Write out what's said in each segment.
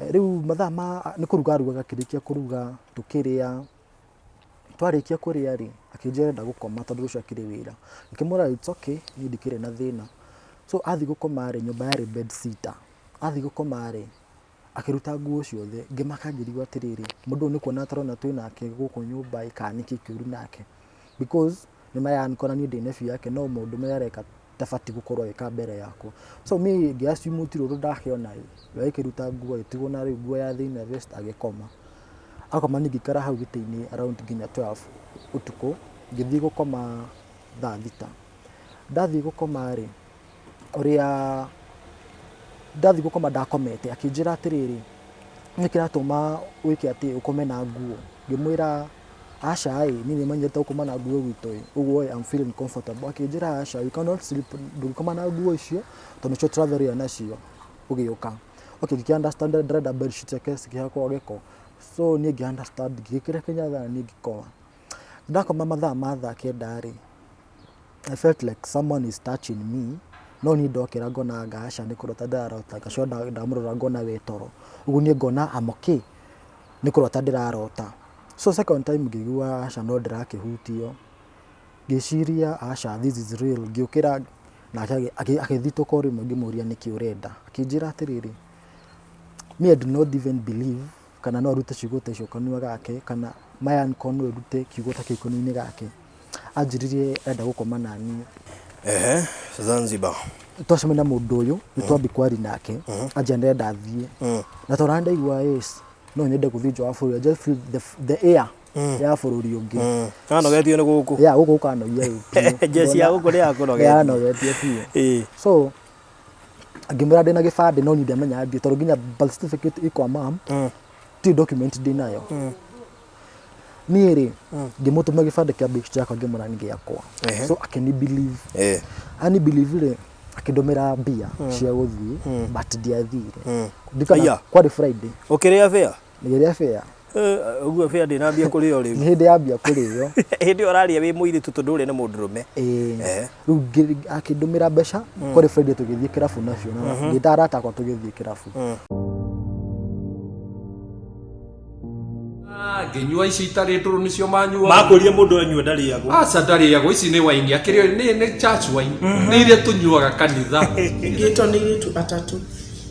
Rĩu mathaa ma nĩ kũruga arugaga akĩrĩkia kũruga tũkĩrĩa, twarĩkia kũrĩa rĩ, akĩnjĩra arenda gũkoma tondũ rũciũ akĩrĩ wĩra. Ngĩkĩmwĩra it's okay niĩ ndikĩrĩ na thĩna. So athiĩ gũkoma rĩ, nyũmba yarĩ bed sitter, athiĩ gũkoma rĩ, akĩruta nguo ciothe, ngĩmaka ngĩrigwo atĩrĩrĩ, mũndũ ũyũ nĩ kuona atarona twĩ nake gũkũ nyũmba ĩ kana nĩkĩ kĩũru nake. Because nĩ marankora niĩ ndĩ nephew yake no maũndũ marĩa areka ndabatiĩ gũkorwo agĩka mbere yakwa. So niĩ ngĩ assume gũtirĩ ũndũ ndakĩona ĩ, we agĩkĩruta nguo agĩtigwo na rĩu nguo ya thĩiniĩ na vest agĩkoma. Akoma niĩ ngĩikara hau gĩtĩ-inĩ around nginya 12 ũtukũ, ngĩthiĩ gũkoma thaa thita. Ndathiĩ gũkoma rĩ, ũrĩa ndathiĩ gũkoma ndakomete akĩnjĩra atĩrĩrĩ, nĩ kĩratũma wĩke atĩ ũkome na nguo? Ngĩmwĩra aca ĩ, niĩ nĩ menyerete gũkoma na nguo gwitũ ĩ, ũguo ĩ I'm feeling comfortable. Akĩnjĩra aca you cannot sleep, ndũngĩkoma na nguo icio tondũ nĩcio tũratherera nacio ũgĩũka. Okay ngĩkĩ understand ndarenda bed sheet ciake cikĩhakwo gĩko, so niĩ ngĩ understand ngĩgĩkĩra kĩnyatha na niĩ ngĩkoma. Ndakoma mathaa ma thaa kenda rĩ, I felt like someone is touching me no niĩ ndokĩra ngona anga aca nĩ kũrota ndĩrarota, ngacoka ndamũrora ngona we toro, ũguo niĩ ngona I'm okay nĩ kũrota ndĩrarota. So second time ngĩigua aca no ndĩrakĩhutio, ngĩciria aca this is real, ngĩũkĩra nake agĩthitũka o rĩmwe ngĩmũria nĩkĩ ũrenda, akĩnjĩra atĩrĩrĩ, me I do not even believe kana no arute ciugo ta icio kanua gake kana my uncle no ĩrute kiugo ta kĩu kanua-inĩ gake. Anjĩrire arenda gũkoma naniĩ. Ehe, Zanzibar. Twacemania na mũndũ ũyũ nĩ twambi kwari nake anjĩra ndĩrenda thiĩ na tondũ ndaigua yes no nyende gũthiĩ nja wa bũrũri, I just feel the air ya bũrũri ũngĩ. Kanogetio nĩ gũkũ. Ya gũkũ gũkanogia rĩu biũ. Jeshi ya gũkũ nĩ yakũnogetie. Yanogetie biũ. Ĩĩ. So ngĩmwĩra ndĩna gĩbandĩ no niĩ ndiamenyaga ndiĩ tondũ nginya birth certificate ĩ kwa mum ti document ndĩnayo. Niĩ rĩ ngĩmũtũma gĩbandĩ kĩa best yakwa ngĩmwĩra nĩ gĩakwa. So akĩni believe. Ani believe rĩ akĩndũmĩra mbia cia gũthiĩ but ndiathire. Ndikana Aya. kwarĩ Friday. Ũkĩrĩa fare? Ngĩrĩa fare. Ũguo fare ndĩnambia kũrĩo rĩu. Nĩ hĩndĩ yambia kũrĩo. Hĩndĩ ĩyo ũrarĩa wĩ mũirĩtu tondũ ũrĩa nĩ mũndũrũme. Ĩĩ. Rĩu akĩndũmĩra mbeca kwarĩ Friday tũgĩthiĩ kĩrabu nacio na ngĩta arata akwa tũgĩthiĩ kĩrabu. Ngĩnyua ici itarĩ ndũrũ nĩcio manyuaga. Makwĩrire mũndũ anyua ndarĩagwo. Aca ndarĩagwo, ici nĩ waini akĩrĩ nĩ church wine, nĩ iria tũnyuaga kanitha. Ngĩtwo nĩ airĩtu atatũ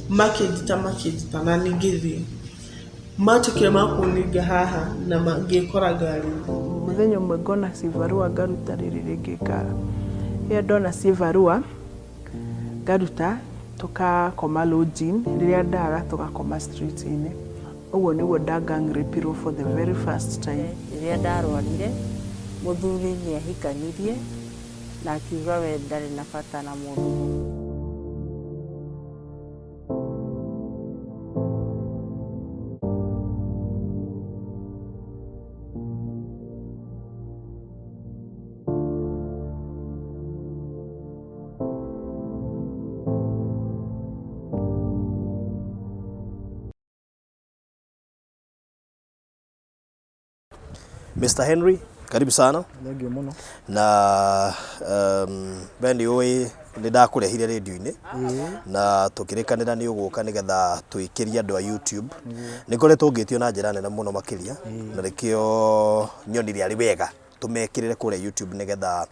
makĩnjĩta makĩnjĩta na niĩ ngĩthiĩ. Matuĩkire ma kũninga haha na ngĩkora ngari-inĩ. Mũthenya ũmwe ngona cibarũa ngaruta rĩrĩ rĩngĩ rĩrĩa ndona cibarũa ngaruta tũkakoma lodging, rĩrĩa ndaga tũgakoma street inĩ. Ũguo nĩguo nda gang rape-irwo for the very first time. Rĩrĩa ndarwarire, mũthuri nĩ ahikanirie na akiuga we ndarĩ na bata na mũndũ mũka. Mr. Henry, karibu sana. Thank you mũno. Na we nĩ ũĩ nĩ ndakũrehire rĩndiũ-inĩ na tũkĩrĩkanĩra nĩ ũgũka nĩgetha twĩkĩrie andũ a YouTube. Nĩ ngoretwo ngĩtio na njĩra nene mũno makĩria na nĩkĩo nyonire arĩ wega tũmekĩrĩre kũrĩa YouTube nĩgetha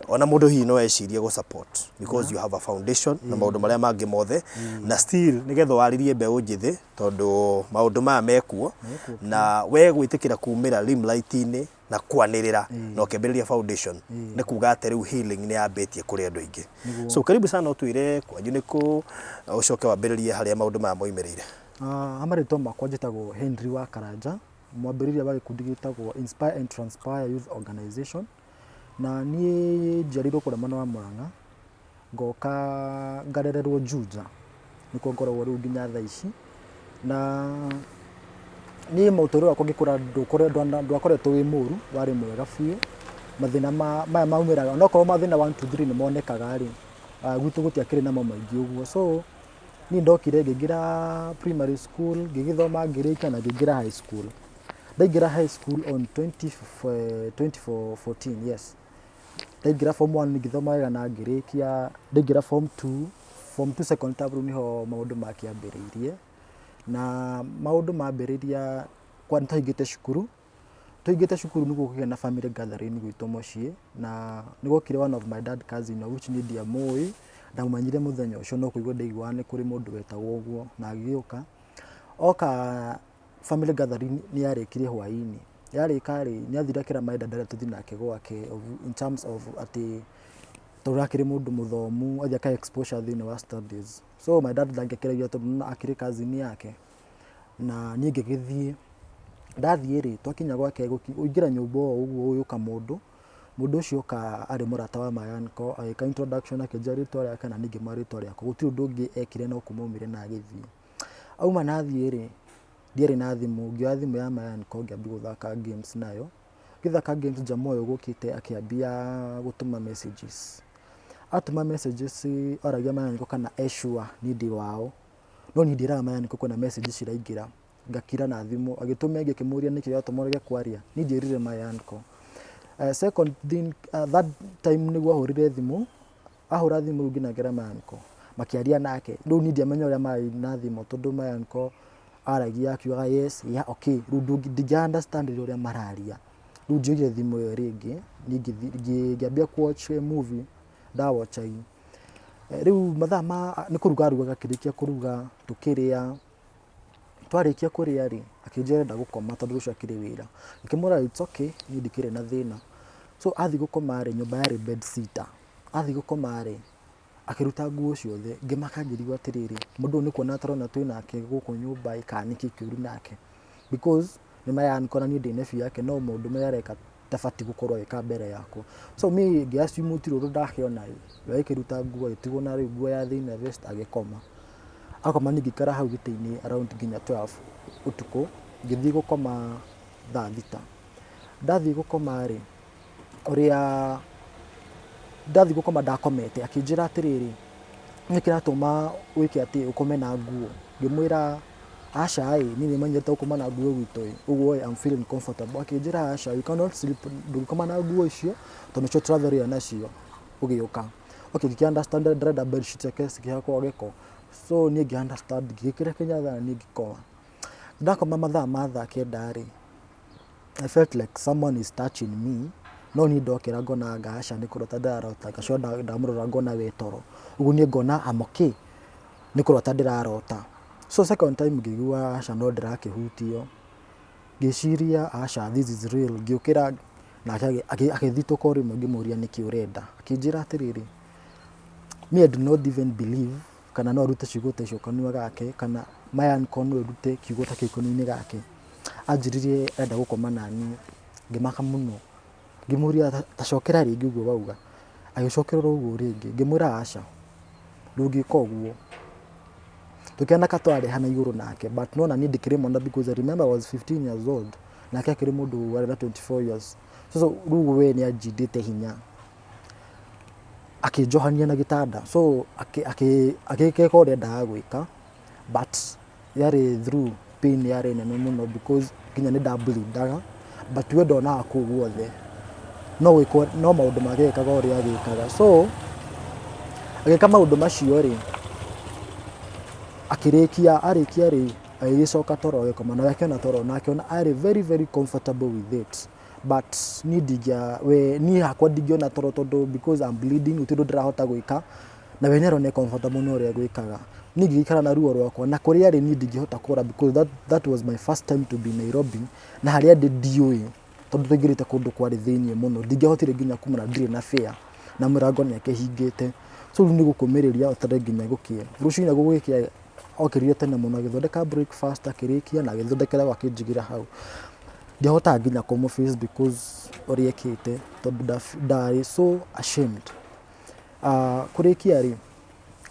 ona mũndũ hihi no ecirie gũ support because you have a foundation na maũndũ marĩa mangĩ mothe na still nĩgetha warĩrie mbeũ njĩthĩ tondũ maũndũ maya mekuo na we gwĩtĩkĩra kumĩra limelight-inĩ na kwanĩrĩra na ũkĩambĩrĩria foundation nĩ kuga atĩ rĩu healing nĩ yambĩtie kũrĩ andũ aingĩ. So karibu sana ũtwĩre kwanyu nĩ kũ ũcoke wambĩrĩrie harĩa maũndũ maya moimĩrĩire. Ha marĩtwa makwa njĩtagwo Henry wa Karanja, mwambĩrĩria wa gĩkundi gĩtagwo Inspire and Transpire Youth Organization, na niĩ njiarĩirwo kũrĩa mwena wa Mũrang'a, ngoka ngarererwo Juja, nĩkuo ngoragwo rĩu nginya thaa ici, na niĩ mũtũrĩre wakwa ngĩkũra ndwakoretwo wĩ mũru, warĩ mwega biũ, mathĩna maya maumĩraga, onokorwo mathĩna one two three nĩ monekaga rĩ, gwitũ gũtiakĩrĩ namo maingĩ ũguo, so niĩ ndokire ngĩingĩra primary school, ngĩgĩthoma ngĩrĩkia na ngĩingĩra high school. Ndaingĩra high school on 2014 yes, Ndaingĩra form one ngĩthoma wega na ngĩrĩkia, ndaingĩra form two, form two second term rĩu nĩho maũndũ makĩambĩrĩirie. Na maũndũ mambĩrĩria kwa nĩ twahingĩte cukuru, tũhingĩte cukuru nĩguo kũgĩa na family gathering gwitũ mũciĩ, na nĩ gwokire one of my dad cousin of which niĩ ndiamũĩ, ndamũmenyire mũthenya ũcio no kũigua ndaiguaga nĩ kũrĩ mũndũ wetagwo ũguo, na agĩũka. Oka family gathering nĩ yarĩkire hwainĩ, yarĩka rĩ, nĩ athire akĩra my dad arĩa tũthiĩ nake gwake in terms of atĩ tondũ akĩrĩ mũndũ mũthomu, athiĩ aka exposure thĩinĩ wa studies. So my dad ndangĩakĩregire tondũ nĩ wona akĩrĩ cousin yake, na niĩ ngĩgĩthiĩ. Ndathiĩ rĩ, twakinya gwake kũingĩra nyũmba o ũguo gũgĩũka mũndũ, mũndũ ũcio oka arĩ mũrata wa my uncle, agĩka introduction akĩnjĩra rĩtwa rĩake na niĩ ngĩmwĩra rĩtwa rĩakwa, gũtirĩ ũndũ ũngĩ ekire no kuma aumire na agĩthiĩ. Auma na athiĩ rĩ, ndiarĩ na thimũ, ngĩoya thimũ ya my uncle ngĩambia gũthaka games nayo, ngĩthaka games jamaa ũyũ ũgũkĩte akĩambia gũtũma messages. Atũma messages aragia my uncle kana e sure niĩ ndĩ wao, no niĩ ndiĩraga my uncle kwĩna message ciraingĩra, ngakira na thimũ, agĩtũma ĩngĩ akĩmũria nĩkĩ gĩatũma ũrege kwaria, niĩ ndiĩrire my uncle. Second thing, third time nĩguo ahũrire thimũ, ahũra thimũ rĩu ngĩnengera my uncle, makĩaria nake, rĩu niĩ ndiamenya ũrĩa mararia na thimũ tondũ my uncle aragia akiugaga yes, yeah, okay, rĩu ndingĩ understand ũrĩa mararia. Rĩu njoire thimũ ĩyo rĩngĩ, niĩ ngĩambia kũ watch movie, nda watch Rĩu mathaa ma, nĩ kũruga arugaga akĩrĩkia kũruga, tũkĩrĩa, twarĩkia kũrĩa rĩ, akĩnjĩra arenda gũkoma tondũ rũciũ akĩrĩ wĩra. Ngĩkĩmwĩra it's okay, niĩ ndikĩrĩ na thĩna. So athiĩ gũkoma rĩ, nyũmba yarĩ bed sitter, athiĩ gũkoma rĩ, akĩruta nguo ciothe, ngĩmaka ngĩrigwo atĩrĩrĩ, mũndũ ũyũ nĩ kuona atarona twĩ nake gũkũ nyũmba ĩ kana nĩkĩ kĩũru nake, because nĩ ma yanikora niĩ ndĩ nephew yake no maũndũ marĩa areka ndabatiĩ gũkorwo agĩka mbere yakwa. So me ngĩ assume gũtirĩ ũndũ ndakĩona ĩ, we agĩkĩruta nguo agĩtigwo na rĩu nguo ya thĩiniĩ na vest agĩkoma. Akoma niĩ ngĩikara hau gĩtĩ-inĩ around nginya 12 ũtukũ, ngĩthiĩ gũkoma thaa thita. Ndathiĩ gũkoma rĩ, ũrĩa ndathiĩ gũkoma ndakomete akĩnjĩra atĩrĩrĩ, nĩ kĩratũma wĩke atĩ ũkome na nguo? Ngĩmwĩra aca ĩ, niĩ nĩ menyerete gũkoma na nguo gwitũ ĩ, ũguo ĩ I'm feeling comfortable. Akĩnjĩra aca you cannot sleep, ndũngĩkoma na nguo icio tondũ nĩcio tũratherera nacio ũgĩũka. Okay ngĩkĩ understand ndarenda bed sheet ciake cikĩhakwo gĩko, so niĩ ngĩ understand ngĩgĩkĩra kĩnyatha na niĩ ngĩkoma. Ndakoma mathaa ma thaa kenda rĩ, I felt like someone is touching me no niĩ ndokĩra ngona anga aca nĩ kũrota ndĩrarota, ngacoka ndamũrora ngona we toro, ũguo niĩ ngona I'm okay nĩ kũrota ndĩrarota. So second time ngĩigua aca no ndĩrakĩhutio, ngĩciria aca this is real, ngĩũkĩra nake agĩthitũka o rĩmwe ngĩmũria nĩkĩ ũrenda, akĩnjĩra atĩrĩrĩ, me I do not even believe kana no arute ciugo ta icio kanua gake kana my uncle no arute kiugo ta kĩu kanua-inĩ gake. Anjĩrire arenda gũkoma naniĩ, ngĩmaka mũno, ngĩmũria ta cokera rĩngĩ ũguo wauga, agĩcokera oro ũguo rĩngĩ, ngĩmwĩra aca, ndũngĩka ũguo. Tũkĩona ka tũrareha na igũrũ nake but nĩ wona niĩ ndĩkĩrĩ mwana because I remember I was 15 years old nake akĩrĩ mũndũ warĩ na 24 years. So rĩu we nĩ anjindĩte hinya, akĩnjohania na gĩtanda so agĩka ũrĩa endaga gwĩka but yarĩ through pain yarĩ nene mũno because nginya nĩ nda bleed aga but we ndonaga kũu guothe no gwĩkwo no maũndũ make ekaga ũrĩa agĩkaga. So agĩka maũndũ macio rĩ, akĩrĩkia arĩkia rĩ, agĩgĩcoka toro agĩkoma na we akĩona toro na akĩona arĩ very very comfortable with it but niĩ ndingĩa we niĩ hakwa ndingĩona toro tondũ because I'm bleeding gũtirĩ ũndũ ndĩrahota gwĩka na we nĩarona e comfortable na ũrĩa egwĩkaga. Niĩ ngĩgĩikara na ruo rwakwa na kũrĩa arĩ niĩ ndingĩhota kũra because that was my first time to be Nairobi na harĩa ndĩ ndiũĩ tondũ twaingĩrĩte kũndũ kwarĩ thĩiniĩ mũno ndingĩahotire nginya kuma na ndirĩ na fare na mũrango nĩ akĩhingĩte. So rĩu nĩ gũkũmĩrĩria weterere nginya gũkĩe. Rũcinĩ gũgĩkĩa okĩrire tene mũno agĩthondeka breakfast akĩrĩkia na agĩthondekera akĩnjigĩra hau. Ndiahotaga nginya kũmũ face because ũrĩa ekĩte tondũ ndarĩ so ashamed. Kũrĩkia rĩ,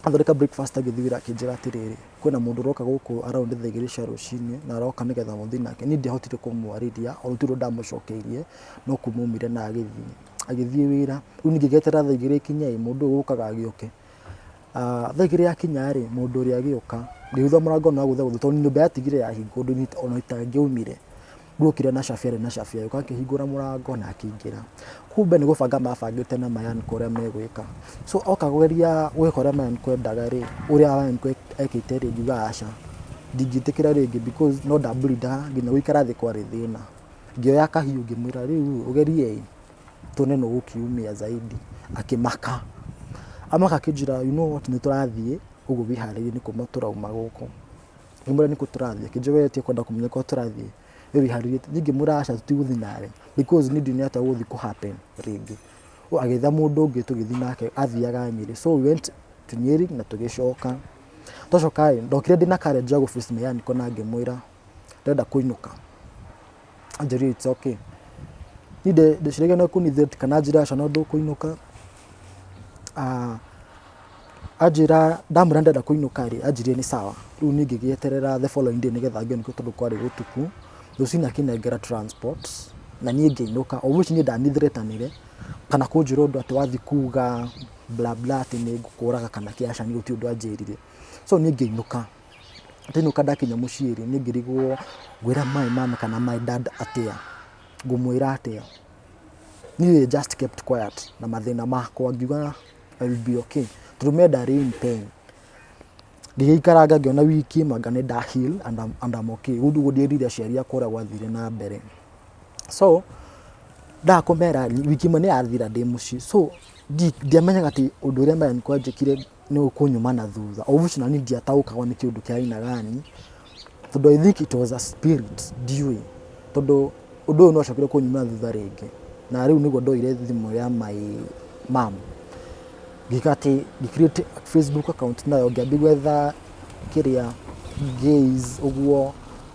athondeka breakfast agĩthiĩ wĩra akĩnjĩra atĩrĩrĩ, kwĩna mũndũ ũroka gũkũ around thaa igĩrĩ cia rũcinĩ na aroka nĩgetha mũthiĩ nake. Niĩ ndiahotire kũmwarĩria ona gũtirĩ ũndũ ndamũcokeirie no kuma aumire na agĩthiĩ. Agĩthiĩ wĩra, rĩu niĩ ngĩgĩeterera thaa igĩrĩ ikinye ĩ, mũndũ ũyũ ũgũkaga agĩũke. Thaa igĩrĩ yakinya rĩ, mũndũ ũrĩa agĩũka, ngĩigua mũrango nĩ wagũthagũthwo tondũ nyũmba yatigire yahingwo ũndũ ona itangĩaumire. Rĩu okire na cabi arĩ na cabi agĩũka akĩhingũra mũrango na akĩingĩra. Kumbe nĩ gũbanga mabangĩte na my uncle ũrĩa megwĩka. So oka kũgeria gwĩka ũrĩa my uncle endaga rĩ, ũrĩa my uncle ekĩte rĩ, ngiuga aca. Ndingĩtĩkĩra rĩngĩ because no ndamblindaga nginya gũikara thĩ kwarĩ thĩna. Ngĩoya kahiũ ngĩmwĩra rĩu ũgerie ĩ tuone nũ ũgũkiumia zaidi. Akĩmaka. Amaka akĩnjĩra you know what nĩ tũrathiĩ ũguo wĩharĩrie nĩ kuma tũrauma gũkũ. Ngĩmwĩra nĩkũ tũrathiĩ, akĩnjĩra we tiga kwenda kũmenya kũrĩa tũrathiĩ, we wĩharĩrie. Niĩ ngĩmwĩra aca tũtigũthiĩ nawe because niĩ ndiũĩ nĩ atĩa gũgũthiĩ kũ happen rĩngĩ. Agĩetha mũndũ ũngĩ tũgĩthiĩ nake athiaga Nyĩrĩ so we went to Nyeri na tũgĩcoka. Twacoka ĩ, ndokire ndĩna courage ya gũ face my uncle na ngĩmwĩra ndĩrenda kũinũka. Anjĩrire it's okay. Niĩ ndeciragia no kũni threat kana anjĩre aca no ndũkũinũka. Anjĩra ndamwĩra ndĩrenda kũinũka rĩ, anjĩrire nĩ sawa. Rĩu niĩ ngĩgĩeterera the following day nĩgetha ngĩinũke tondũ kwarĩ gũtuku. Rũcinĩ akĩnengera transport na niĩ ngĩinũka of which niĩ ndanithretanire kana kũnjĩra ũndũ atĩ wathiĩ kuga bla bla atĩ nĩ ngũkũraga kana kĩ, aca niĩ gũtirĩ ũndũ anjĩrire. So niĩ ngĩinũka, ndainũka ndakinya mũciĩ rĩ, niĩ ngĩrigwo ngwĩra my mum kana my dad atĩa, ngũmwĩra atĩa. Niĩ just kept quiet na mathĩna makwa ngiuga I will be okay tondũ me ndarĩ in pain. Ngĩgĩikaranga ngĩona wiki ĩmwe anga nĩ nda heal and I'm okay. Rĩu nĩguo ndierire aciari akwa ũrĩa gwathire na mbere. So ndaga kũmera wiki ĩmwe nĩ yathira ndĩ mũciĩ so ndiamenyaga atĩ ũndũ ũrĩa my uncle anjĩkire nĩ ũkũnyuma na thutha. Of which nani ndiataũkagwo nĩ kĩũndũ kĩa aina gani tondũ I think it was a spirit ndiũĩ tondũ ũndũ ũyũ nĩ wacokire kũnyuma na thutha rĩngĩ na rĩu nĩguo ndoire thimũ ya my mum ngĩka atĩ ngĩ create Facebook account nayo ngĩambia gwetha kĩrĩa gays ũguo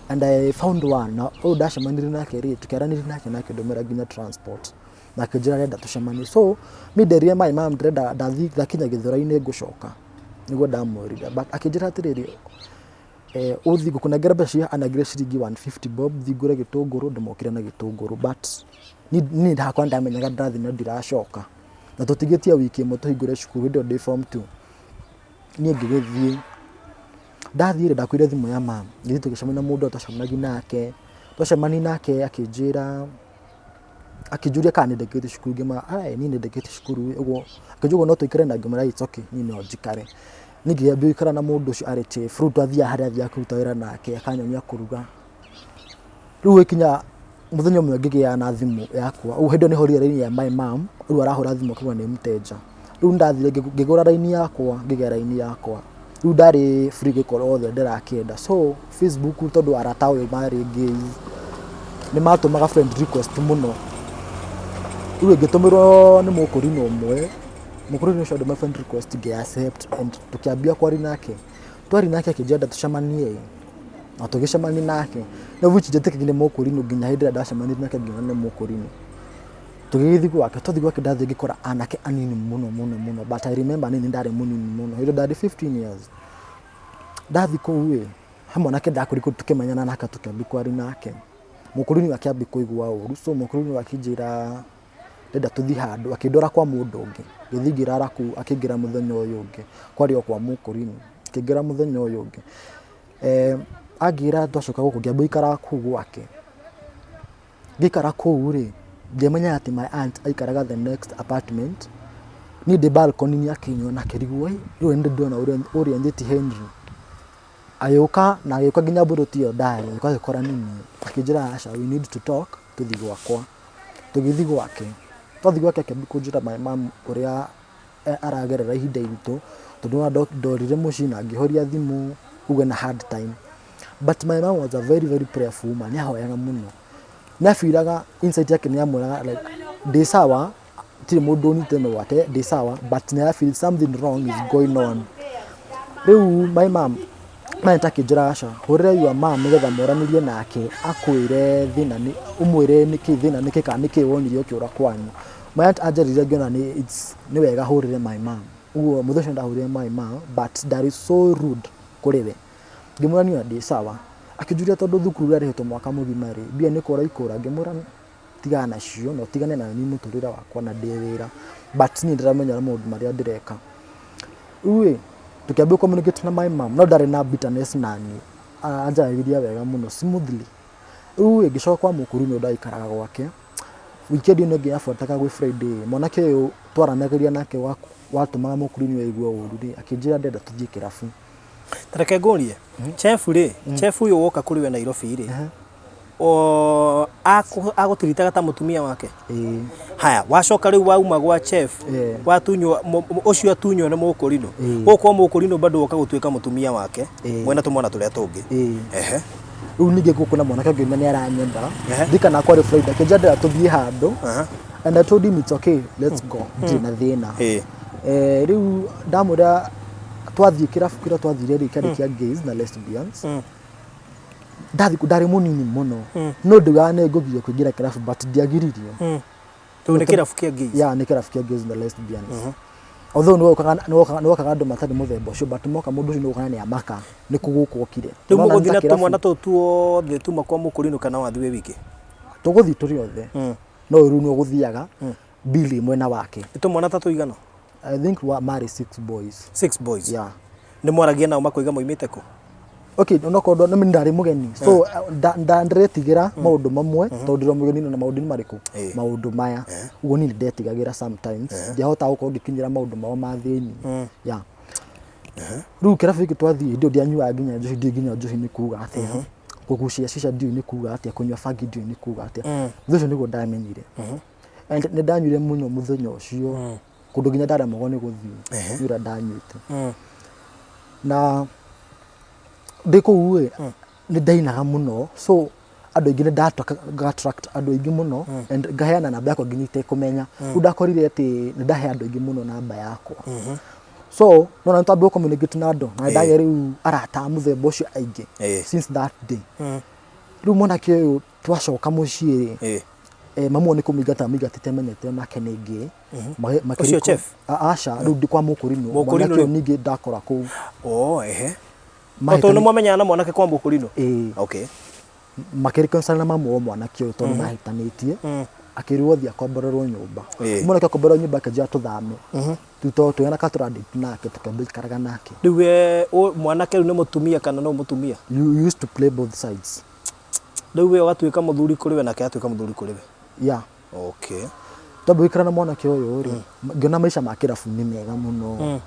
and I found one na ũyũ ndacemanirie nake rĩ tũkĩaranĩria nake na akĩndũmĩra nginya transport na akĩnjĩra arenda tũcemanie so mi nderire my mum ndĩrenda ndathiĩ ndakinya Gĩthũrai-inĩ ngũcoka nĩguo ndamwĩrire but akĩnjĩra atĩrĩrĩ ũthiĩ ngũkũnengera mbeca cia anengere ciringi 150 bob thiĩ ngũre gĩtũngũrũ ndĩmokire na gĩtũngũrũ but niĩ hakwa ndamenyaga ndĩrathiĩ na ndiracoka na tũtigĩtie wiki ĩmwe tũhingũre cukuru hĩndĩ ĩyo ndĩ form 2 niĩ ngĩgĩthiĩ ndathiĩ rĩ ndakuire thimũ ya mum ngĩthiĩ tũgĩcemania na mũndũ ũrĩa twacemanagia nake twacemania nake akĩnjĩra akĩnjũria kana nĩ ndĩkĩtie cukuru ngĩmwĩra ae niĩ nĩ ndĩkĩtie cukuru ũguo akĩnjũria ũguo no tũikare na ngĩmwĩra it's okay niĩ no njikare niĩ ngĩambia gũikara na mũndũ ũcio arĩ chief rĩu twathiaga harĩa athiaga kũruta wĩra nake akanyonia kũruga rĩu gũgĩkinya mũthenya ũmwe ngĩgĩa na thimũ yakwa ũguo hĩndĩ ĩyo nĩ hũrire raini ya my mum rĩu arahũra thimũ akauga nĩ mteja rĩu nĩndathire ngĩgũra raini yakwa ngĩgĩa raini yakwa rĩu ndarĩ free gwĩka ũrĩa wothe ndĩrakĩenda so Facebook tondũ arata ũyũ marĩ gays nĩ matũmaga friend request mũno rĩu ngĩtũmĩrwo nĩ mũkũrinũ ũmwe mũkũrinũ ũcio andũma friend request ngĩ accept and tũkĩambia kwaria nake twaria nake akĩnjĩra tũcemanie na tũgĩcemania nake na which ndietĩkĩtie nĩ mũkũrinũ nginya hĩndĩ ĩrĩa ndacemanirie nake ngĩona nĩ mũkũrinũ tũgĩgĩthiĩ gwake twathiĩ gwake ndathiĩ ngĩkora anake anini mũno mũno mũno but I remember niĩ nĩ ndarĩ mũnini mũno hĩndĩ ĩyo ndarĩ 15 years ndathiĩ kũu ĩ he mwanake ndakorirwo tũkĩmenyana nake tũkĩambia kwaria nake mũkũrinũ akĩambia kũigua ũru so mũkũrinũ akĩnjĩra ndĩrenda tũthiĩ handũ akĩndwara kwa mũndũ ũngĩ ngĩthiĩ ngĩrara kũu akĩngĩra mũthenya ũyũ ũngĩ kwarĩ o kwa mũkũrinũ akĩngĩra mũthenya ũyũ ũngĩ anjĩra twacoka gũkũ ngĩamba gũikara kũu gwake ngĩikara kũu rĩ ndiamenyaga atĩ my aunt aikaraga the next apartment niĩ ndĩ balcony akĩnyona akĩrigwo ĩ rĩu nĩ ndĩrona ũrĩa njĩti Henry agĩũka na agĩũka nginya mburoti ĩyo ndarĩ agĩũka agĩkora nĩ niĩ akĩnjĩra aca we need to talk tũthiĩ gwakwa tũgĩthiĩ gwake twathiĩ gwake akĩambia kũnjĩra my mum ũrĩa aragerera ihinda iritũ tondũ nĩwona ndorire mũciĩ na ngĩhoria thimũ ũguo ena hard time but my mum was a very very prayerful woman nĩ ahoyaga mũno nĩ abiraga insight yake nĩ yamwĩraga like ndĩ sawa tirĩ mũndũ ũnyitĩte mĩgwate ndĩ sawa but nĩ ara feel something wrong is going on rĩu my mum my aunt akĩnjĩra aca hũrĩra your mum nĩgetha moranĩrie nake akwĩre thĩna nĩ ũmwĩre nĩkĩ thĩna nĩkĩ kana nĩkĩ wonire ũkĩũra kwanyu my aunt anjarĩria ngĩona nĩ it's nĩ wega hũrĩre my mum ũguo mũthenya ũcio ndahũrĩire my mum but ndarĩ so rude kũrĩ we ngĩmwĩra niĩ ona ndĩ sawa akĩnjũria tondũ thukuru ũrarĩhĩtwo mwaka mũgima rĩ mbia nĩ kũra ikũra ngĩmwĩra tigana nacio na ũtigane na niĩ mũtũrĩre wakwa na ndĩ wĩra but niĩ ndĩramenya maũndũ marĩa ndĩreka rĩu ĩ tũkĩambia communicate na my mum no ndarĩ na bitterness naniĩ anjaragĩria wega mũno smoothly rĩu ĩ ngĩcoka kwa mũkũrinũ ndaikaraga gwake weekend ĩno ĩngĩ yabuataga gwĩ Friday mwanake ũyũ twaranagĩria nake watũmaga mũkũrinũ aigue ũru rĩ akĩnjĩra ndĩrenda tũthiĩ kĩrabu. Ta reke ngũrie, chef rĩ, chef ũyũ woka kũrĩ we Nairobi rĩ, o agũtiritaga ta mũtumia wake? Ĩĩ. Haya, wacoka rĩu wauma gwa chef, watunywo ũcio atunywo nĩ mũkũrinũ. Gũkũ kwa mũkũrinũ bado woka gũtuĩka mũtumia wake, mwĩna tũmwana tũrĩa tũngĩ. Ehe. Rĩu ningĩ gũkũ na mwanake ũngĩ na nĩ aranyenda. Ndirikana kwarĩ Friday, akĩnjĩra ndĩrenda tũthiĩ handũ. And I told him it's okay, let's go. Ndirĩ na thĩna. Rĩu ndamwĩra twathiĩ kĩrabu kĩrĩa twathire rĩ kĩarĩ kĩa gays na lesbians. Ndathiĩ kũu ndarĩ mũnini mũno. No ndaugaga nĩ ngũgirio kũingĩra kĩrabu but ndiagiririo. Rĩu nĩ kĩrabu kĩa gays? Yeah, nĩ kĩrabu kĩa gays na lesbians. Although nĩ wokaga andũ matarĩ mũthemba ũcio but moka mũndũ ũcio nĩ ũgũkora nĩ amaka nĩ kũ gũkũ okire. Rĩu Nĩwona nĩ mũgũthiĩ ta na kĩrabu. tũmwana tũu tuothe tuma kwa mũkũrinũ kana wathiĩ wĩ wiki? Tũgũthiĩ tũrĩ othe. No rĩu nĩ ũgũthiaga Billy mwena wake. Nĩ tũmwana ta tũigana? I think wa marĩ six boys. Six boys? Yeah. Nĩ mwaragia nao makoiga moimĩte kũ? Okay, onokorwo nĩ ndarĩ mũgeni. So ndĩretigĩra maũndũ mamwe tondũ ndĩrĩ mũgeni na maũndũ nĩ marĩkũ? Maũndũ maya. Ũguo niĩ nĩ ndetigagĩra sometimes. Ndiahotaga gũkorwo ngĩkinyĩra maũndũ mao ma thĩinĩ. Yeah. Rĩu kĩrabu gĩkĩ twathiĩ hĩndĩ ĩyo ndianyuaga nginya njohi, ndiũĩ nginya njohi nĩ kuga atĩa. Kũgucia cica ndiũĩ nĩ kuga atĩa, kũnyua bangi ndiũĩ nĩ kuga atĩa. Thutha ũcio nĩguo ndamenyire. And nĩ ndanyuire mũno mũthenya ũcio. Kũndũ nginya ndaremagwo nĩ gũthiĩ nĩ ũrĩa ndanyuĩte. Na ndĩ kũu ĩ, nĩ ndainaga mũno so andũ aingĩ nĩ nga attract andũ aingĩ mũno and ngaheana namba yakwa nginya itekũmenya. Rĩu ndakorire atĩ nĩ ndahe andũ aingĩ mũno namba yakwa. So nona nĩ twambia gũ-communicate na andũ na nĩ ndagĩa rĩu arata a mũthemba ũcio aingĩ since that day. Rĩu mwanake ũyũ twacoka mũciĩ rĩ, mamu nĩ kũmũingata amũingatĩte amenyete onake nĩ gay. Ũcio chef? Aca, rĩu ndĩ kwa mũkũrinũ. Mũkũrinũ Mwanake ũyũ rĩu? ningĩ ndakora kũu. Oh, ehe. O tondũ nĩ mwamenyana na mwanake kwa mũkũrinũ? Ĩĩ. Okay. Makĩreconcile na mamu wa mwanake ũyũ tondũ mahĩtanĩtie. Akĩrwo athiĩ akomborerwo nyũmba. Mwanake akomborerwo nyũmba akĩnjĩra tũthame. Rĩu tondũ twĩna ka tũra date nake tũkĩambia gũikaraga nake. Rĩu we mwanake rĩu nĩ mũtumia kana no mũtumia? You used to play both sides. Rĩu we ũgatuĩka mũthuri kũrĩ we nake agatuĩka mũthuri kũrĩ we? Yeah. Okay. Twambia gũikara na mwanake ũyũ rĩ, ngĩona maica ma kĩrabu nĩ mega mũno.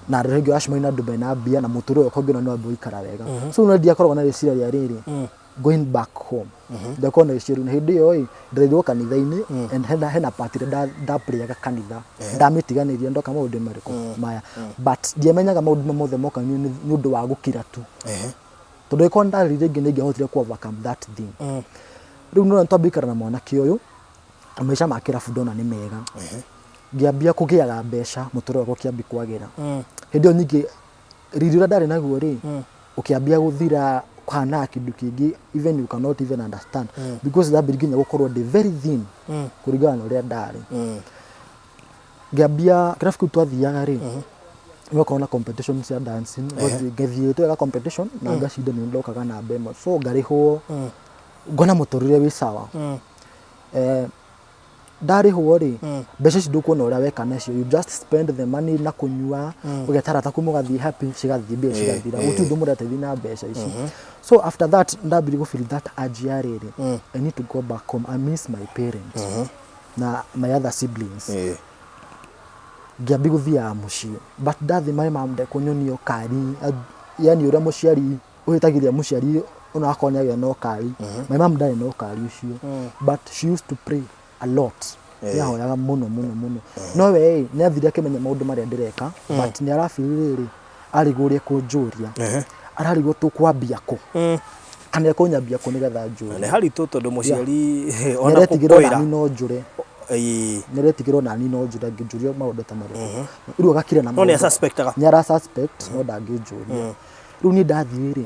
Na rĩngĩ ũracemania na andũ mena mbia na mũtũrĩre wakwa ngĩona nĩ wambia gũikara wega. So no ndiakoragwo na rĩciria rĩa rĩrĩ, going back home. Ndiakoragwo na rĩciria rĩu. Na hĩndĩ ĩyo ĩ, ndereirwo kanitha-inĩ and hena part ĩrĩa ndaplayaga kanitha. Ndamĩtiganĩria ndoka maũndũ marĩkũ maya. But ndiamenyaga maũndũ mau mothe moka nĩ ũndũ wa gũkira tu. Tondũ angĩkorwo ndarĩ rĩngĩ nĩ ingĩahotire kũ overcome that thing. Rĩu nĩwona nĩtwambia gũikara na mwanake ũyũ, na maica ma kĩrabu ndona nĩ mega. Ngĩambia kũgĩaga mbeca, mũtũrĩre wakwa ũkĩambia kwagĩra. Hĩndĩ ĩyo ningĩ riri ũrĩa ndarĩ naguo rĩ, ũkĩambia gũthira kũhanaga kĩndũ kĩngĩ even you cannot even understand because ndambirie nginya gũkorwo ndĩ very thin kũringana na ũrĩa ndarĩ. Ngĩambia kĩrabu kĩu twathiaga rĩ, nĩgwakorwo na competition cia dancing, ngathiĩ tweka competition na ngacinda nĩ ndokaga namba ĩmwe, so ngarĩhwo, ngona mũtũrĩre wĩ sawa. Ndarĩhwo rĩ, mbeca ici ndũkuona ũrĩa weka nacio, you just spend the money na kũnyua, ũgeta arata aku mũgathiĩ happy, cigathiĩ mbia cigathira, gũtirĩ ũndũ mũreteithia na mbeca ici. So after that ndambirie gũ feel that urge ya rĩrĩ, I need to go back home, I miss my parents na my other siblings. Ngĩambia gũthiaga mũciĩ, but ndathiĩ my mom ndekũnyonia ũkari, yani ũrĩa mũciari ũhĩtagĩria mũciari ona akorwo nĩ agĩa na ũkari. My mom ndarĩ na ũkari ũcio, but she used to pray a lot. Nĩ ahoyaga mũno mũno mũno. No we ĩ, nĩ athire akĩmenya maũndũ marĩa ndĩreka, but nĩ arabiri rĩrĩ, arigwo ũrĩa ekũnjũria. Ararigwo tũkwambia kũ? Kana ekũnyambia kũ nĩgetha njũrie. Nĩ haritũ tondũ mũciari ona Nĩaretigĩra gũkwĩra. onani no njũre. Nĩaretigĩra onani no njũre angĩnjũria maũndũ ta marĩkũ. Rĩu agakira na No nĩ maũndũ. asuspectaga. Nĩ ara suspect no ndangĩnjũria. Rĩu niĩ ndathiĩ rĩ,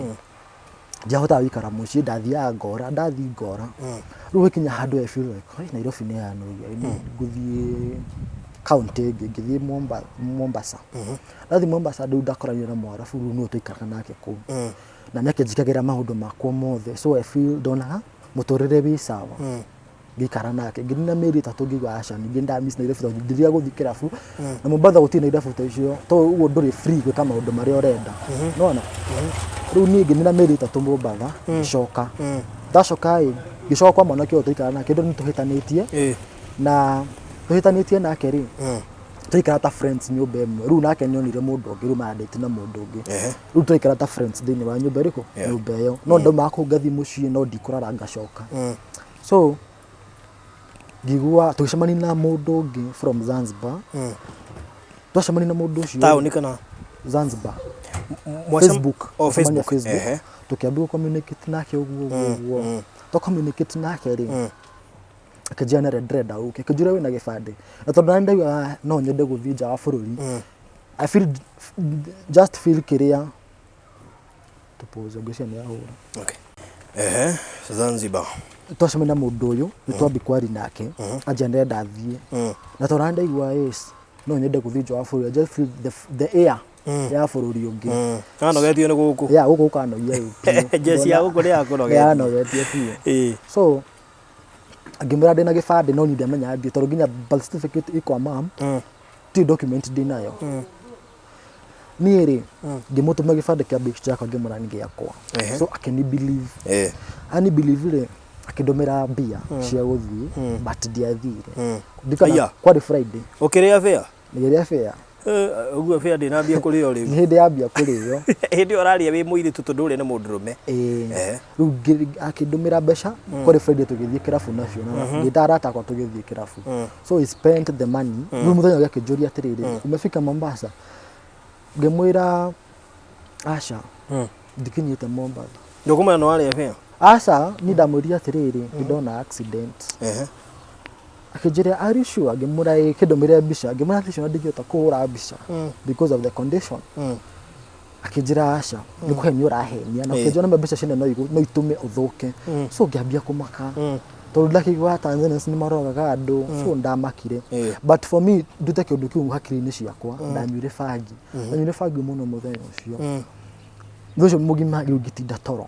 ndiahotaga gũikara mũciĩ, ndathiaga ngora, ndathiĩ ngora. Rĩu gũkinya handũ I feel like, "Hey, Nairobi nĩ yanogia, ngũthiĩ county ĩngĩ," ngĩthiĩ Mombasa. Ndathiĩ Mombasa rĩu ndakoranire na Mwarabu rĩu nĩwe twaikaraga nake kũu. Na nĩ akĩnjĩkagĩra maũndũ makwa mothe, so I feel ndonaga mũtũrĩre wĩ sawa. Ngĩikara nake, ngĩnina mĩeri 3 ngĩigua aca, ningĩ nda miss Nairobi tondũ ndithiaga gũthiĩ kĩrabu. Na Mombasa gũtirĩ na irabu ta icio, to ũguo ndũrĩ free gwĩka maũndũ marĩa ũrenda. Nĩwona? Rĩu niĩ ngĩnina mĩeri 3 Mombasa, ngĩcoka. Ndacoka ĩ, ngĩcoka kwa mwanake ũyũ twaikaraga nake, tondũ nĩ tũhĩtanĩtie. Na tũhĩtanĩtie nake rĩ, Twaikara ta friends nyũmba ĩmwe. Rĩu nake nĩonire mũndũ ũngĩ, rĩu marandĩti na mũndũ ũngĩ. Rĩu twaikara ta friends thĩinĩ wa nyũmba ĩrĩkũ? Nyũmba ĩyo. No ndaumaga kũu ngathiĩ mũciĩ no ndikũrara ngacoka. So ngĩigua tũgĩcemania na mũndũ ũngĩ from Zanzibar. Twacemania na mũndũ ũcio Taũni kana Zanzibar. Facebook. Oh, Twacemania Facebook. Facebook. Tũkĩambia gũ communicate nake ũguo ũguo ũguo. Twa communicate nake rĩ, akĩnjĩra nĩ ndĩrenda ũke, akĩnjũria wĩna gĩbandĩ, na tondũ nani ndauga no nyende gũthiĩ nja wa bũrũri, I feel just feel kĩrĩa tũpũze ngwĩciria nĩ ahũra. Okay. Ehe, Zanzibar. Twacemania na mũndũ ũyũ nĩ twambi kwari nake, anjĩra ndĩrenda thiĩ, na tondũ nani ndaigua yes no nyende gũthiĩ nja wa bũrũri, I just feel the air ya bũrũri ũngĩ. Anogetio nĩ gũkũ. Ya gũkũ gũkanogia rĩu biũ. Jeci ya gũkũ nĩ yakũnogetie. Yanogetie biũ. So ngĩmwĩra ndĩna gĩbandĩ no niĩ ndiamenyaga ndiĩ tondũ nginya birth certificate ĩ kwa mam, ti document ndĩnayo. Niĩ rĩ, ngĩmũtũma gĩbandĩ kĩa best yakwa, ngĩmwĩra nĩ gĩakwa. So akĩni believe. Ani believe rĩ, akĩndũmĩra mbia cia gũthiĩ, but ndiathire. Ndikana Aya. kwarĩ Friday. Ũkĩrĩa fare? Ngĩrĩa fare. Ũguo fare ndĩnambia kũrĩo rĩu. Nĩ hĩndĩ yambia kũrĩo. Hĩndĩ ĩyo ũrarĩa wĩ mũirĩtu tondũ ũrĩa nĩ mũndũrũme. Ĩĩ. Rĩu akĩndũmĩra mbeca, kwarĩ Friday tũgĩthiĩ kĩrabu nacio, na ngĩta arata akwa tũgĩthiĩ kĩrabu. So he spent the money. Rĩu mũthenya ũrĩa akĩnjũria atĩrĩrĩ, umefika Mombasa? Ngĩmwĩra aca, ndikinyĩte Mombasa. Ndũkũmenya nĩ warĩa fare? Aca, niĩ ndamwĩrire atĩrĩrĩ, nĩndona accident. Akĩnjĩra are you sure? Ngĩmwĩra ĩĩ, akĩndũmĩra mbica, ngĩmwĩra atĩ ciana ndingĩhota kũhũra mbica because of the condition. Akĩnjĩra aca, nĩ kũhenia ũrahenia, na ũkĩnjĩra nĩma mbeca ciene no itũme ũthũke. So ngĩambia kũmaka, tondũ ndakĩiguaga Tanzanians nĩ marogaga andũ, so ndamakire. But for me ndute kĩũndũ kĩu hakiri-inĩ ciakwa, ndanyuire bangi. Ndanyuire bangi mũno mũthenya ũcio. Ũndũ ũcio mũgima rĩu ngĩtinda toro.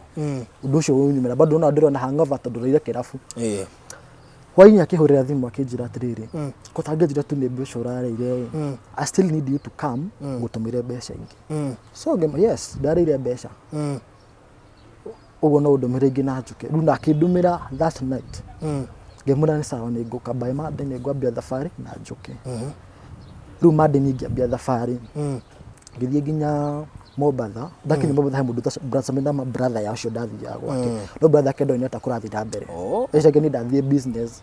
Ũndũ ũcio ũnyumĩra, bado ona ndĩrona hangover tondũ ndaire kĩrabu. Hwainĩ akĩhũrĩra thimũ akĩnjĩra atĩrĩrĩ, ko tangĩnjĩra tu nĩ mbeca ũrarĩire ĩ, I still need you to come ngũtũmĩre mbeca ingĩ. So ngĩmwĩra yes, ndarĩire mbeca. Ũguo no ũndũmĩre ingĩ na njũke. Rĩu na akĩndũmĩra that night. Ngĩmwĩra nĩ sawa nĩ ngũka by Monday nĩ ngwambia thabarĩ na njũke. Rĩu Monday niĩ ngĩambia thabarĩ. Ngĩthiĩ nginya Mombatha, ndakinya Mombatha he mũndũ ndacemania na brother ya ũcio ndathiaga gwake. No brother yake ndoĩ nĩ atĩa kũrathiĩ na mbere. Ecake niĩ ndathiĩ business.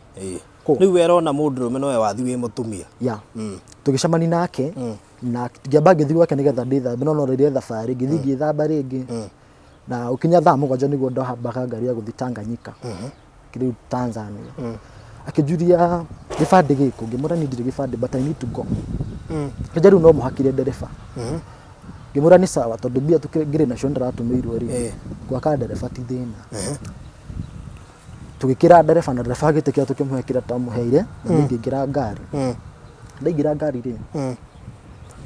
Kũ? Rĩu we arona mũndũrũme nowe wathi wĩ mũtumia. Ya. Tũgĩcemania nake na ngĩamba ngĩthiĩ gwake nĩgetha ndĩthambe, no no rĩrĩa thabarĩ ngĩthiĩ ngĩthamba rĩngĩ. Na ũkinya thaa 7 nĩguo ndahambaga ngari ya gũthiĩ Tanganyika. Rĩu Tanzania. Akĩnjũria gĩbandĩ gĩkũ, ngĩmwĩra niĩ ndirĩ gĩbandĩ but I need to go. Akĩnjĩra rĩu no mũhakire ndereba. Ngĩmwĩra nĩ sawa tondũ mbia ngĩrĩ nacio ndĩratũmĩirwo rĩ, gwaka ndereba ti thĩna. Tũgĩkĩra ndereba na ndereba agĩtĩkĩra tũkĩmũhe kĩrĩa twamũheire na niĩ ngĩingĩra ngari. Ndaingĩra ngari rĩ,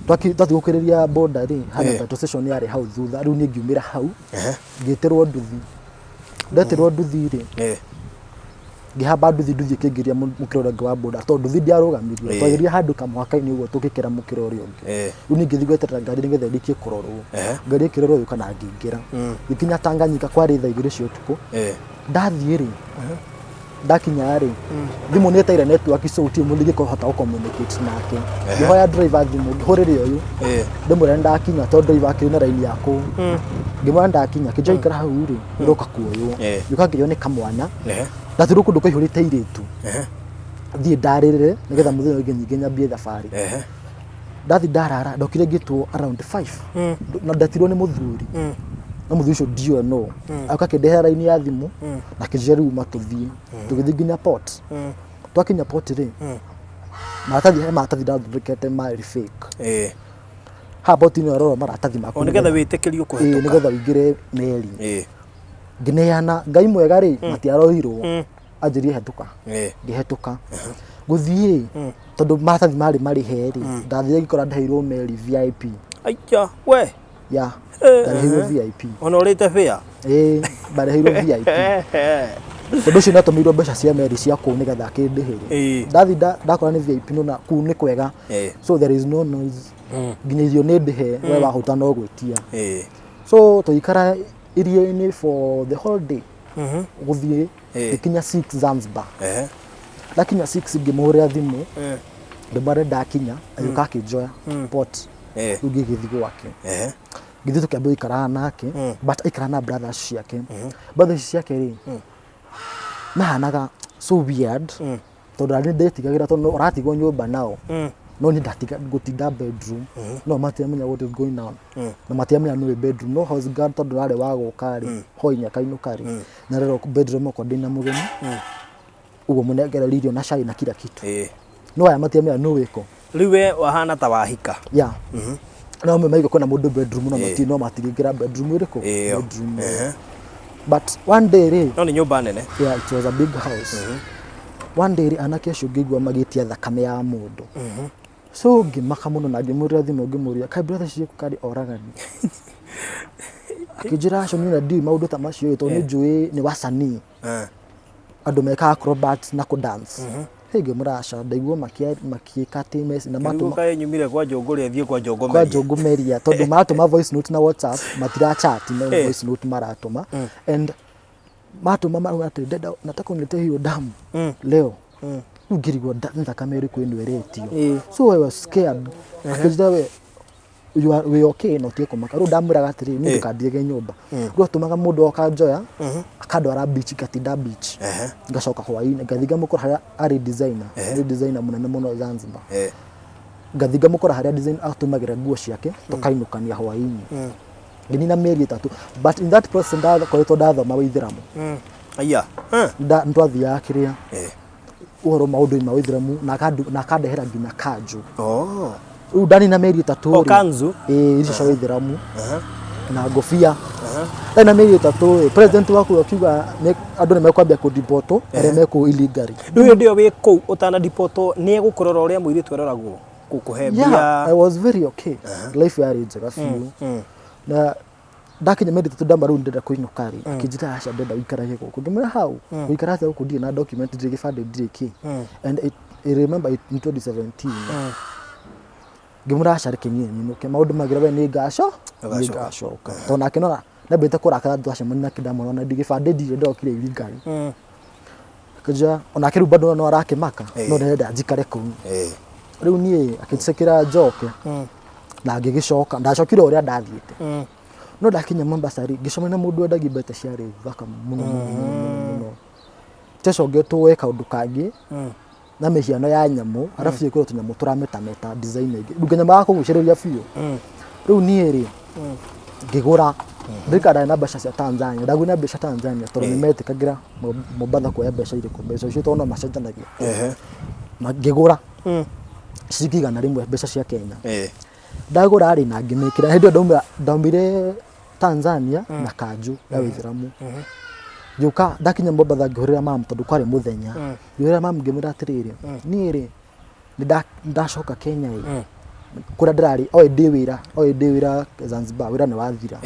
twathiĩ gũkĩrĩria boda rĩ, hena petrol station yarĩ hau thutha, rĩu niĩ ngiumĩra hau, ngĩtĩrwo nduthi. Ndetĩrwo nduthi rĩ, ngĩhamba nduthi, nduthi ĩkĩingĩria mũkĩra ũrĩa ũngĩ wa boda, tondũ nduthi ndiarũgamirio, twagĩrire handũ kamũhaka-inĩ ũguo tũgĩkĩra mũkĩra ũrĩa ũngĩ. Rĩu niĩ ngĩthiĩ gweterera ngari nĩgetha ĩrĩkie kũrorwo. Ngari ĩkĩrorwo ĩgĩũka na ngĩingĩra. Ngĩkinya Tanganyika kwarĩ thaa 2 cia ũtukũ. Ndathiĩ rĩ, ndakinya rĩ, thimũ nĩ ĩtaire network so gũtirĩ mũndũ ingĩhota gũ communicate nake. Ngĩhoya driver thimũ, ngĩhũrĩre ũyũ, ndĩmwĩre nĩ ndakinya tondũ driver akĩrĩ na raini ya kũu. Ngĩmwĩra nĩ ndakinya, akĩnjĩra ikara hau rĩ, nĩũroka kuoywo. Ngĩũka ngĩoywo nĩ kamwana, ndatigirwo kũndũ kwaihũrĩte airĩtu. Thiĩ ndarĩrĩre nĩgetha mũthenya ũngĩ nyingĩ nyambie thabarĩ. Ndathiĩ ndarara, ndokire ngĩtwo around 5. Na ndetirwo nĩ mũthuri. No mũthuri ũcio ndiũĩ nũ. Agĩũka akĩndehera raini ya thimũ na akĩnjĩra rĩu ma tũthiĩ. Tũgĩthiĩ nginya port. Twakinya port rĩ, maratathi he maratathi ndathondekete marĩ fake. Haha port-inĩ ũrarora maratathi maku. O nĩgetha wĩtĩkĩrio kũhĩtũka. Ĩĩ, nĩgetha ũingĩre meri. Ngĩneana, Ngai mwega rĩ, matiarorirwo. Anjĩrire hetũka. Ngĩhetũka. Gũthiĩ tondũ maratathi marĩ marĩhe rĩ, ndathire ngĩkora ndĩheirwo meri VIP. Aiya, we. Ya, ndarĩhĩirwo VIP. Ona ũrĩte fare? Ĩĩ, ndarĩhĩirwo VIP. Tondũ ũcio nĩatũmĩirwo mbeca cia meri cia kũu nĩgetha akĩndĩhĩre. Ndathiĩ ndakora nĩ VIP no na kũu nĩ kwega. So there is no noise. Nginya irio nĩ ndĩhe, we wahũta no gwĩtia. So tũgĩikara iria-inĩ for the whole day. Gũthiĩ ngĩkinya 6 Zanzibar. Ndakinya 6 ngĩmũhũrĩra thimũ. Ngĩmwĩra ndakinya agĩũka akĩnjoya port. Rĩu ngĩgĩthiĩ gwake. Ngĩthiĩ tũkĩambia gũikaraga nake, but aikaraga na brothers ciake. Brothers ciake rĩ, mahanaga so weird, tondũ nani ndetigagĩra tondũ ũratigwo nyũmba nao, no niĩ ndatiga ngũtinda bedroom, no matiramenya what is going on, na matiramenya nĩ bedroom, no house guard tondũ arĩ wa gũka rĩ, hwainĩ akainũka rĩ, narerwo bedroom okorwo ndĩna mũgeni ũguo mũnengere irio na cai na kila kitu. No aya matiramenya nũ wĩko. Rĩu we wahana ta wahika. Yeah, no me maigua kwĩna mũndũ bedroom, no mati no matingĩingĩra bedroom ĩrĩkũ? Ĩyo. Bedroom ĩyo. But one day rĩ, No nĩ nyũmba nene. Yeah, it was a big house. One day rĩ, anake acio ngĩigua magĩtia thakame ya mũndũ, so ngĩmaka mũno na ngĩmũrĩra thimũ, ngĩmũria, "Kaĩ brother ciĩkũ karĩ oragani?" Akĩnjĩra, "Acio niĩ na ndiũĩ maũndũ ta macio ĩ, tondũ nĩ njũĩ nĩ wasanii, andũ mekaga acrobats na kũ dance." Hey, ngĩmũra, "Aca, ndaigua makĩĩka atĩ na Rĩu matũma kaĩ nyumire kwa njũngũrĩ thiĩ kwa kwa njũngũmeria. Njũngũmeria, tondũ maratũma voice note na WhatsApp, matira chat, no voice note maratũma, and matũma marauga atĩ, 'Ndenda, nataka uniletee hiyo damu leo.' Rĩu ngĩrigwo nĩ thakame ĩrĩkũ ĩno ĩretio, so I was scared. Akĩnjĩra, 'We you are we okay, na ũtige kũmaka.' Rĩu ndamwĩraga atĩrĩrĩ, niĩ ndũkandirĩge nyũmba. Rĩu atũmaga mũndũ oka njoya, akandwara beach, ngatinda beach, ngacoka hwaĩ-inĩ, ngathiĩ ngamũkora harĩa arĩ designer, nĩ designer mũnene mũno Zanzibar. Ngathiĩ ngamũkora harĩa design atũmagĩra nguo ciake, tũkainũkania hwaĩ-inĩ. Ngĩnina mĩeri 3, but in that process ndakoretwo ndathoma wĩithĩramu. Aya. Nĩtwathiaga kĩrĩa ũhoro maũndũ-inĩ ma wĩithĩramu, na akandehera nginya kanjũ. Rĩu ndanina mĩeri 3 O rĩ, kanzu? Ĩĩ, icio cia wĩithĩramu na ngũbia. Ndanina mĩeri 3 rĩ, president waku akiuga andũ nĩ mekwambia kũdipotwo arĩa mekũu illegally. Rĩu hĩndĩ ĩyo wĩ kũu ũtanadipotwo nĩ egũkũrora ũrĩa mũirĩtu aroragwo, gũkũhe Yeah, I mbia? was very okay. Life yarĩ njega biũ. Na ndakinya mĩeri 3, ndamba rĩu ndĩrenda kũinũka rĩ, akĩnjĩra, "Aca, ndĩrenda ũikarage gũkũ." Ngĩmwĩra, "Hau gũikara atĩa gũkũ? Ndirĩ na document, ndirĩ gĩbandĩ, ndirĩ kĩ." And it, I remember it in 2017. Ngĩmwĩra, "Aca, reke niĩ nyinũke, maũndũ magira we nĩ ngaco nĩ ngacoka," tondũ nake nona nambĩte kũrakara twacemania nake, ndamwĩra ona ndirĩ gĩbandĩ, ndirĩ, ndokire illegally. Akĩnjĩra onake rĩu bado no arakĩmaka, no ndĩrenda njikare kũu. Rĩu niĩ akĩnjĩtĩkĩra njoke, na ngĩgĩcoka. Ndacokire ũrĩa ndathiĩte, no ndakinya Mombasa rĩ, ngĩcemania na mũndũ wendagia mbete ciarĩ thaka mũno mũno mũno mũno mũno, ciacongetwo we kaũndũ kangĩ na mĩhiano ya nyamũ, arabu ciĩkĩrwo tũnyamũ tũrametameta design ĩngĩ, rĩu nginya magakũgucĩrĩria biũ. Rĩu niĩ rĩ, ngĩgũra. Ndirikana ndarĩ na mbeca cia Tanzania, ndagũrire na mbeca Tanzania tondũ nĩ metĩkagĩra Mombatha kuoya mbeca irĩkũ, mbeca icio, tondũ no macenjanagia. Na ngĩgũra ciringi 100 mbeca cia Kenya. Ndagũra rĩ, na ngĩmĩkĩra. Hĩndĩ ĩyo ndaumire Tanzania na kanjũ ya wĩithĩramu. Ngĩũka, ndakinya Mombatha, ngĩhũrĩra mamu tondũ kwarĩ mũthenya. Ngĩhũrĩra mamu, ngĩmwĩra atĩrĩrĩ, "Niĩ rĩ, nĩ ndacoka Kenya ĩ, kũrĩa ndĩrarĩ oĩ ndĩ wĩra, oĩ ndĩ wĩra Zanzibar, wĩra nĩ wathira."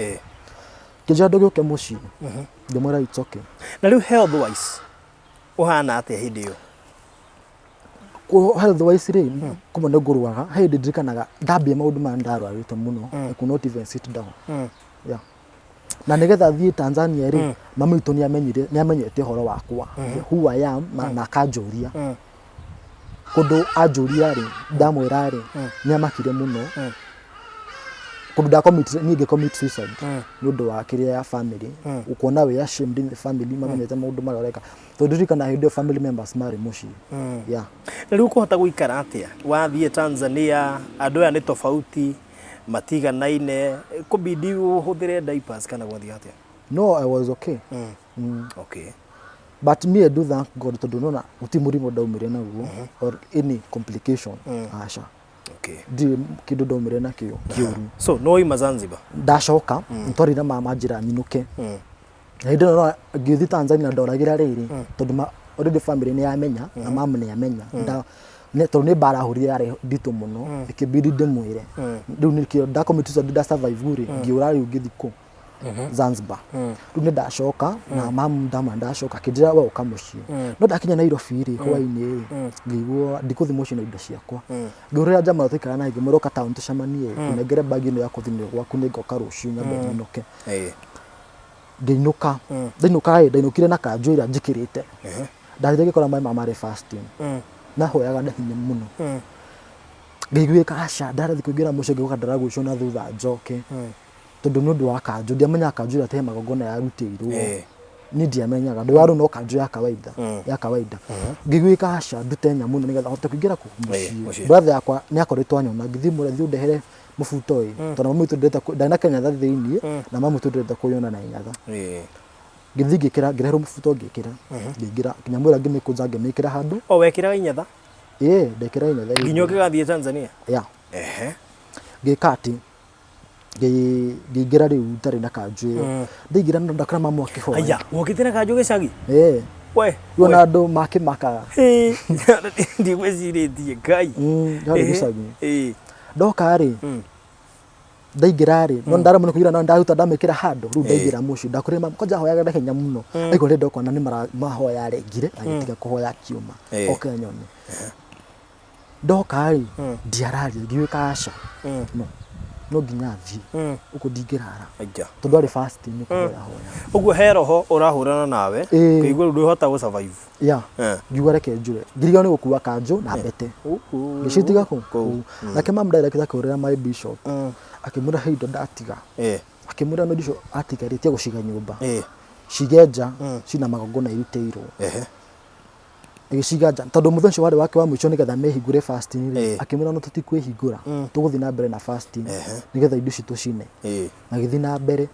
Ngĩnjĩra, "Ndũgĩũke mũciĩ." Ngĩmwĩra, "It's okay." Na rĩu health wise ũhana atĩa hĩndĩ ĩyo? Health wise rĩ, kũmwe nĩ ngũrwaga. He hĩndĩ ndirikanaga ndambia maũndũ maya ndarwarĩte mũno. I could not even sit down. Yeah. Na nĩgetha thiĩ Tanzania rĩ, mami witũ nĩ amenyete ũhoro wakwa, who I am, na akanjũria. Kũndũ anjũria rĩ, ndamwĩra rĩ, nĩ amakire mũno. Kũndũ nda commit, niĩ ngĩ commit suicide nĩ ũndũ wa kĩrĩa ya family, ũkuona wĩ ashamed in the family, mamenyete maũndũ marĩa ũreka, tondũ ndirikana hĩndĩ ĩyo family members marĩ mũciĩ. Yeah. Na rĩu ũkũhota gũikara atĩa wathiĩ Tanzania? Andũ aya nĩ tofauti, matiganaine, kũbidi ũhũthĩre diapers kana gwathiĩ atĩa? No, I was okay. But me, I do thank God tondũ nona gũtirĩ mũrimũ ndaumire naguo or any complication, aca. Ndirĩ kĩndũ ndaumire nakĩo kĩũru. So no waima Zanzibar? Ndacoka ntwarire mama njĩra nyinũke. Na hĩndĩ ĩno ngĩthiĩ Tanzania ndoragĩra rĩrĩ, tondũ already family nĩ yamenya na mamu nĩ amenya. Tondũ nĩ mbara hũrire yarĩ nditũ mũno, ĩkĩbidi ndĩmwĩre. Rĩu nĩkĩo ndacommit suicide, nda survive rĩ, ngĩũra rĩu ngĩthiĩ kũ Zanzibar. Rĩu nĩ ndacoka na mamu, ndama ndacoka akĩnjĩra, "We ũka mũciĩ." No ndakinya Nairobi rĩ, hwainĩ rĩ, ngĩigua ndikũthiĩ mũciĩ na indo ciakwa. Ngĩhũrĩra njama tũikara naye, ngĩmwĩra, "Ũka town tũcemanie, ũnengere bag ĩno ya kũthiĩ nayo gwaku, nĩ ngoka rũciũ nyambe nyinũke." Ngĩinũka. Ndainũka rĩ, ndainũkire na kanjũ ĩrĩa njĩkĩrĩte. Ndathire ngĩkora my mama arĩ fasting, nahoyaga na hinya mũno. Ngĩiguĩka aca, ndarathiĩ kũingĩra mũciĩ ngĩgoka ndĩragucio na thutha njoke. Tondũ nĩ ũndũ wa kanjũ, ndiamenyaga kanjũ ĩrĩa atĩ he magongona yarutĩirwo. Niĩ ndiamenyaga, ndĩ warũ no kanjũ ya kawaida, ya kawaida. Ngĩiguĩka aca, ndute nyamũ ĩno nĩgetha hote kũingĩra kũ? Mũciĩ. Mũciĩ. Brother yakwa nĩ akoretwo anyona, ngĩthiĩ mwĩra thiĩ ũndehere mũbuto ĩ, tondũ mami witũ nderenda ndarĩ na kĩnyatha thĩiniĩ, na mami witũ nderenda kũnyona na inyatha. Ngĩthiĩ ngĩkĩra, ngĩreherwo mũbuto ngĩkĩra, ngĩingĩra, nyamũ ĩrĩa ngĩmĩkũnja ngĩmĩkĩra handũ. O wekĩraga inyatha? Ĩĩ, ndekĩraga inyatha Nginya ũngĩgathiĩ Tanzania? Yeah. Ehe. Ngĩka atĩ, ngĩingĩra rĩu ndarĩ na kanjũ ĩyo. Ndaingĩra na ndakora mamu akĩhoya. Aya, wokĩte na kanjũ gĩcagi? Ĩĩ. We. Rĩu ona andũ makĩmakaga. Hĩ, ndigwĩcirĩtie Ngai. Ndarĩ gĩcagi. Ĩĩ. Ndoka rĩ, ndaingĩra rĩ, no ndaremwo nĩ kũingĩra no ndaruta ndamĩkĩra handũ, rĩu ndaingĩra mũciĩ ndakorire mamu kwanja ahoyaga na hinya mũno. Aigua rĩrĩa ndoka ona nĩ mahoya arengire agĩtiga kũhoya akiuma oke anyone. Ndoka rĩ, ndiararia ngiuga aca, no no nginya athiĩ ũguo ndingĩrara Aija. tondũ arĩ fasting nĩ kũhoya hoya. Ũguo he roho ũrahũrana nawe, Ĩĩ. ũkĩigua rĩu ndũhota gũ survive. Ya, ngiuga reke njũre, ngĩrigwo nĩ gũkua kanjũ na mbete. Ngĩcitiga kũ? Kũu. Nake mamu direct akĩhũrĩra my bishop, akĩmwĩra he indo ndatiga. Akĩmwĩra no indo icio atiga rĩ, tiga gũciga nyũmba. Cige nja, cina magongona irutĩirwo. Agĩciga nja, tondũ mũthenya ũcio warĩ wake wa mũico nĩgetha mehingũre fasting rĩ, akĩmwĩra no tũtikwĩhingũra, tũgũthiĩ na mbere na fasting, nĩgetha indo ici tũcine. Magĩthiĩ na mbere,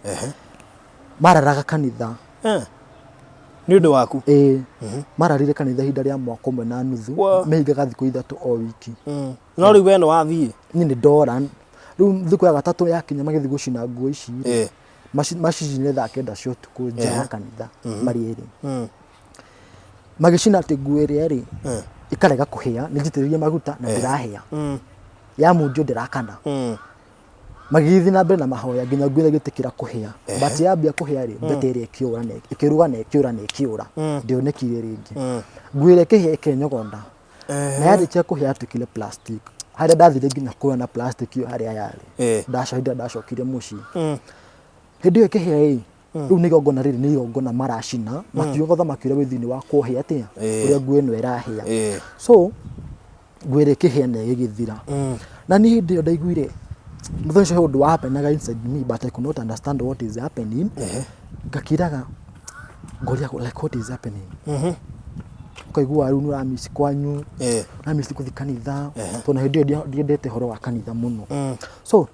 mararaga kanitha. Nĩ ũndũ waku? Ĩĩ. Mararire kanitha ihinda rĩa mwaka ũmwe na nuthu, Wa. mehingaga thikũ ithatũ o wiki. No rĩu we nĩ wathiĩ? Niĩ nĩ ndora. Rĩu thikũ ya gatatũ yakinya magĩthiĩ gũcina nguo ici rĩ, macicinire thaa kenda cia ũtukũ nja ya kanitha marĩ erĩ. Magĩcina atĩ nguo ĩrĩa rĩ, ĩkarega kũhĩa, nĩ njitĩrĩrie maguta na ndĩrahĩa. Yamundio ndĩrakana. Magĩgĩthiĩ na mbere na mahoya nginya nguo ĩrĩa ĩgĩtĩkĩra kũhĩa. But yambia kũhĩa rĩ, mbete ĩrĩa ĩkĩũra na ĩkĩruga na ĩkĩũra na ĩkĩũra. Ndĩonekire rĩngĩ. Nguo ĩrĩa ĩkĩhĩa ĩkenyogonda. Na yarĩkia kũhĩa yatuĩkire plastic. Harĩa ndathire nginya kuona plastic ĩyo harĩa yarĩ. Hĩndĩ ĩrĩa ndacokire mũciĩ. Hĩndĩ ĩyo ĩkĩhĩa ĩ, rĩu nĩ igongona rĩrĩ nĩ igongona maracina, makiuga ũthamaki ũrĩa wĩ thĩinĩ wakwa ũhĩe atĩa? Ũrĩa nguo ĩno ĩrahĩa. So, nguo ĩrĩa ĩkĩhĩa na ĩgĩthira. Na niĩ hĩndĩ ĩyo ndaiguire mũthenya ũcio he ũndũ wa happenaga inside me but I could not understand what is happening. Ngakiraga ngoria like what is happening. Ũkaigua rĩu nĩ ũramiss kwanyu, ũramiss gũthiĩ kanitha, tondũ na hĩndĩ ĩyo ndiendete ũhoro wa kanitha mũno. So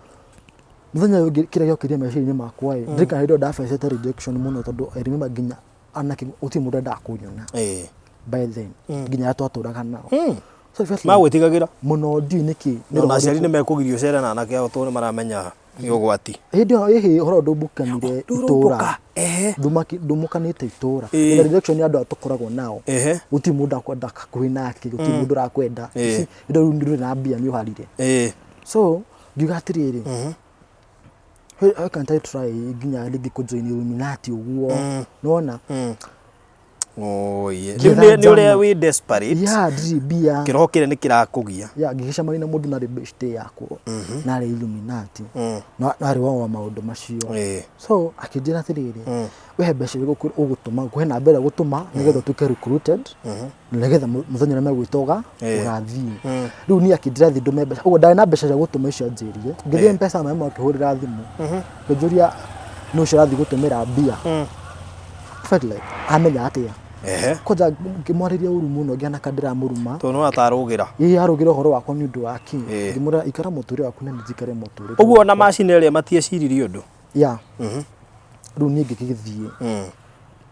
mũthenya ũyũ ũngĩ kĩrĩa gĩokire meciria-inĩ makwa ĩ, ndirikana hĩndĩ ĩyo ndabecete rejection mũno tondũ I remember nginya anake gũtirĩ mũndũ endaga kũnyona by then nginya arĩa twatũraga nao. So I felt like Magwĩtigagĩra? mũno ndiũĩ nĩkĩ. Nĩ Ona roho aciari ũrĩkũ. nĩ mekũgirio ũcere na anake ao tondũ nĩ maramenya nĩ ũgwati. Hĩndĩ ĩyo ĩhĩ ũhoro ndũmbũkanire itũra. Ndũrombũka, ehe. Ndũmũkanĩte itũra. Na rejection ya andũ arĩa tũkoragwo nao. Gũtirĩ mũndũ akwenda hakuhĩ nake, gũtirĩ mũndũ ũrakwenda. Hĩndĩ ĩyo rĩu ndũrĩ na mbia nĩ ũharire. So ngiuga atĩrĩrĩ, how can't I try nginya rĩngĩ kũ join Illuminati ũguo, nĩwona? Oh, yeah. Ngĩetha Rĩu nĩ ũrĩa njama. wĩ desperate. Yeah, ndirĩ mbia. Kĩroho kĩrĩa nĩ kĩrakũgia. Yeah, ngĩgĩcemania na mũndũ narĩ beshte yakwa, narĩ Illuminati, na arĩ wa maũndũ macio. So akĩnjĩra atĩrĩrĩ, we he mbeca irĩkũ ũgũtũma, ngũhe namba ĩrĩa ũgũtũma nĩgetha ũtuĩke recruited, nĩgetha mũthenya ũrĩa megwĩta ũgathiĩ. Rĩu niĩ akĩnjĩra thiĩ ndũme mbeca, ũguo ndarĩ na mbeca cia gũtũma icio anjĩrire. Ngĩthiĩ M-Pesa mami akĩhũrĩra thimũ, akĩnjũria nũ ũcio ũrathiĩ gũtũmĩra mbia. I felt like amenya atĩa. Kwanja ngĩmwarĩria ũru mũno ngĩhana ka ndĩramũruma. Tondũ nĩ atarũgĩra. Ĩĩ arũgĩra ũhoro wakwa nĩ ũndũ wa kĩ. Ngĩmwĩra ikara mũtũrĩre waku na niĩ njikare mũtũrĩre Ũguo ona wakwa. macini ĩrĩa matieciririe ũndũ. Yeah. Rĩu niĩ ngĩgĩthiĩ.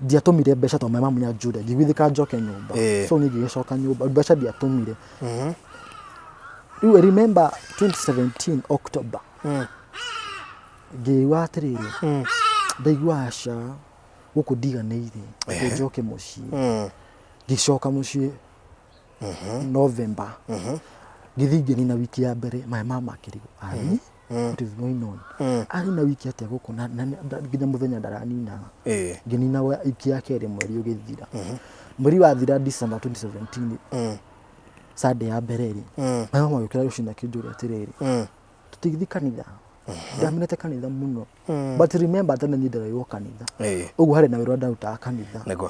Ndiatũmire mbeca tondũ my mom nĩanjũria, ngĩiguithĩka njoke nyũmba. So niĩ ngĩgĩcoka nyũmba, mbeca ndiatũmire. Rĩu I remember 2017 October. Ngĩigua atĩrĩrĩ, ndaigua aca, gũkũ ndiganĩire, reke njoke mũciĩ. Ngĩcoka mũciĩ November. Ngĩthiĩ ngĩnina wiki ya mbere, my mom akĩrigwo, ai, what is going on? Arĩ na wiki atĩa gũkũ na nginya mũthenya ndaraninaga. Ngĩnina wiki ya kerĩ mweri ũgĩthira. Mweri wathira December 2017, Sunday ya mbere rĩ, my mom agĩũkĩra rũcinĩ akĩnjũria atĩrĩrĩ, tũtigĩthiĩ kanitha? Ndamenete kanitha mũno. But remember tene niĩ ndereirwo kanitha. Ũguo harĩ na wĩra ũrĩa ndarutaga kanitha. Nĩguo.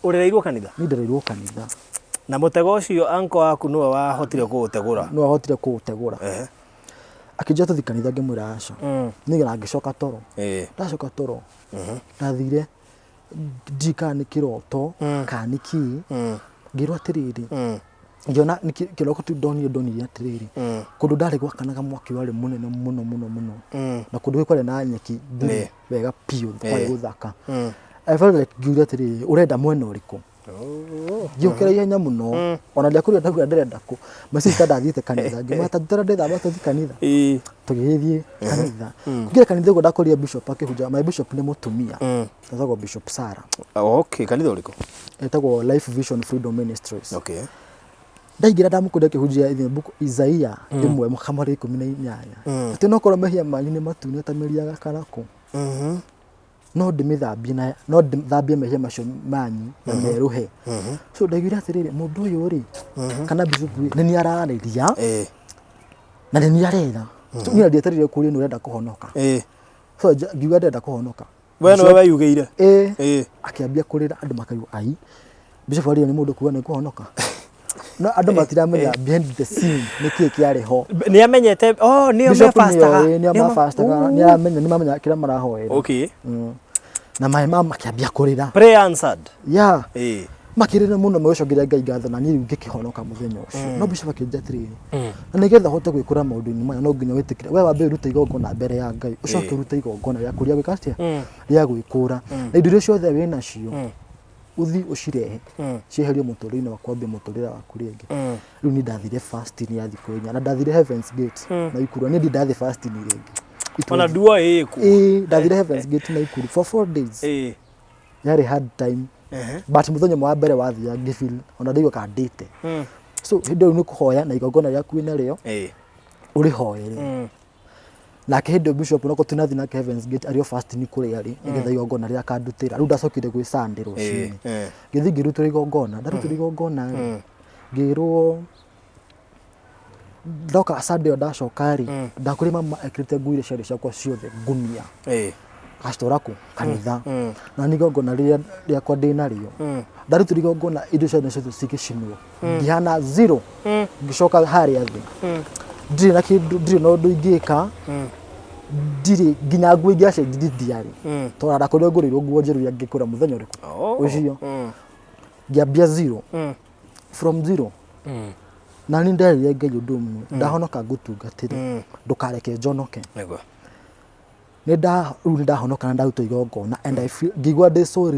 Ũrereirwo kanitha? Niĩ ndereirwo kanitha. Na mũtego ũcio anko waku nĩwe wahotire kũũtegũra? Nĩwe wahotire kũũtegũra. Akĩnjĩra tũthiĩ kanitha, ngĩmwĩra aca. Niĩ na ngĩcoka toro. Ndacoka toro, ndathire, ndiũĩ kana nĩ kĩroto kana nĩ kĩĩ, ngĩrwo atĩrĩrĩ, ngĩona kĩroko tu ndonire, ndonire atĩrĩrĩ, kũndũ ndarĩ gwakanaga mwaki warĩ mũnene mũno mũno mũno, na kũndũ kũu kwarĩ na nyeki nduru wega biũ, kwarĩ gũthaka. I felt like ngiuga atĩrĩrĩ, ũrenda mwena ũrĩkũ? Ngĩũkĩra ihenya mũno, ona ndiakũria ndauga ndĩrenda kũ. My sister ndathiĩte kanitha, ngĩmwĩra ta njĩtĩra ndĩthamba tũthiĩ kanitha. Tũgĩgĩthiĩ kanitha. Kũingĩra kanitha ũguo ndakorire bishop akĩhunjia. My bishop nĩ mũtumia, etagwo Bishop Sarah. Okay, kanitha ũrĩkũ? Etagwo Life Vision Freedom Ministries. Okay. Ndaingĩra ndamũkorire akĩhunjia in the book Isaiah 1 mũkamwari 18, atĩ no korwo mehia manyu nĩ matune ta mĩri ya gakarakũ, no ndĩmĩthambie na no ndĩthambie mehia macio manyu na merũhe. So ndaiguire atĩrĩrĩ, mũndũ ũyũ rĩ, kana bishop rĩ, nĩ niĩ ararĩria na nĩ niĩ arera. So niĩ ndietereire kũria nĩ ũrenda kũhonoka. So ngiuga ndĩrenda kũhonoka. We nĩwe weyugĩire? Ĩĩ. Akĩambia kũrĩra, andũ makaigua ai bishop arĩrio nĩ mũndũ kuga nĩ kũhonoka, no andũ matiramenya behind the scene nĩ kĩĩ kĩarĩ ho. Nĩ amenyete, oh, nĩo Bishop mebastaga. nĩoĩ, nĩo mabastaga, nĩ aramenya, nĩ mamenya kĩrĩa marahoera. Na maĩ ma makĩambia kũrĩra. Prayer answered. Yeah. Makĩrĩra mũno magĩcokeria Ngai ngatho, na niĩ rĩu ngĩkĩhonoka mũthenya ũcio. No bishop akĩnjĩra atĩrĩrĩ, na nĩgetha ũhote gwĩkũra maũndũ-inĩ maya, no nginya wĩtĩkĩre we wambe ũrute igongona mbere ya Ngai, ũcoke ũrute igongona rĩa kũrĩa gwĩka atĩa, rĩa gwĩkũra, na indo iria ciothe wĩ nacio ũthiĩ ũcirehe cieherio mũtũrĩre-inĩ waku, wambie mũtũrĩre waku rĩngĩ. Rĩu niĩ ndathire fasting ya thikũ 4 na ndathire Heavens Gate Naikuru. Niĩ ndathiĩ fasting rĩngĩ. It Ona nduoĩ ĩkũ. Ĩĩ, ndathire Heavens Gate Naikuru for 4 days. Yarĩ hard time, but mũthenya ũmwe wa mbere wathia ngĩfeel ona ndaigua ka ndĩte. So hĩndĩ ĩyo nĩ kũhoya na igongona rĩaku wĩna rĩo ũrĩhoere nake. Hĩndĩ ĩyo bishop noko tunathi nake Heavens Gate arĩ o fasting kũrĩa arĩ, nĩgetha igongona rĩrĩa akandutĩra. Rĩu ndacokire gwĩ Sunday rũcinĩ, ngĩthiĩ ngĩrutĩra igongona. Ndarutĩra igongona rĩ, ngĩrwo ndoka Sunday ĩyo ndacoka rĩ, ndakũrĩ mama ekĩrĩte nguo iria ciarĩ ciakwa ciothe ngũnia, acitwara kũ kanitha, na nĩ igongona rĩrĩa rĩakwa ndĩ narĩo. Ndarutĩra igongona, indo ciothe ciothe cigĩcinwo, ngĩhana zero, ngĩcoka harĩa thĩ, ndirĩ na kĩndũ, ndirĩ na ũndũ ingĩka, ndirĩ nginya nguo ingĩacenjirie ndiarĩ, tondũ ndakorirwo ngũrĩirwo nguo njerũ iria ngĩkũra mũthenya ũrĩkũ ũcio. Ngĩambia zero, from zero. Na nĩ nderire Ngai ũndũ ũmwe, ndahonoka ngũtungatĩre, ndũkareke njonoke. Nĩ nda rĩu nĩ ndahonoka na ndaruta igongona, and I feel, ngĩigua ndĩ so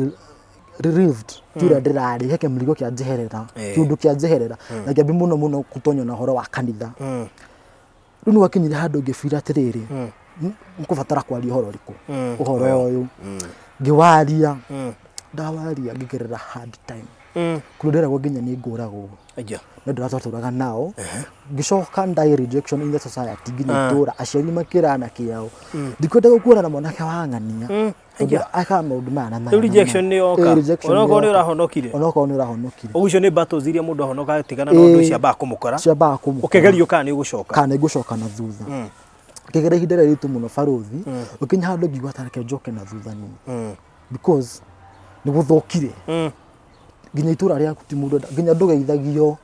relieved ti ũrĩa ndĩrarĩ he kĩmũrigo kĩa njeherera, kĩũndũ kĩa njeherera, na ngĩambia mũno mũno gũtonywo na ũhoro wa kanitha. Rĩu nĩ gwakinyire handũ ngĩbira atĩrĩrĩ, ngũbatara kwaria ũhoro ũrĩkũ, ũhoro ũyũ ngĩwaria. Ndawaria ngĩgerera hard time kũrĩa nderagwo nginya nĩ ngũragwo. Nĩ andũ arĩa twatũraga nao. Ngĩcoka ndai rejection in the society, nginya itũra aciari makĩra anake ao, ndikwenda gũkuona na mwanake wa ng'ania, tondũ ekaga maũndũ maya na maya Rĩu na rejection maya. nĩ yoka. Ĩĩ, rejection nĩ Onokorwo nĩ yoka. ũrahonokire. Onokorwo nĩ ũrahonokire. Ũguo icio nĩ battles iria mũndũ ahonoka atigana na ũndũ ũcio ambaga kũmũkora. Ciambaga kũmũkora. Ũkĩgerio kana nĩ ũgũcoka. Kana nĩ ngũcoka na thutha. Ngĩgera ihinda rĩrĩa ritũ mũno barũthi, ũkinya handũ ngiuga ta reke njoke na thutha niĩ, because nĩ gũthũkire, nginya itũra rĩaku ti mũndũ nginya ndũgeithagio.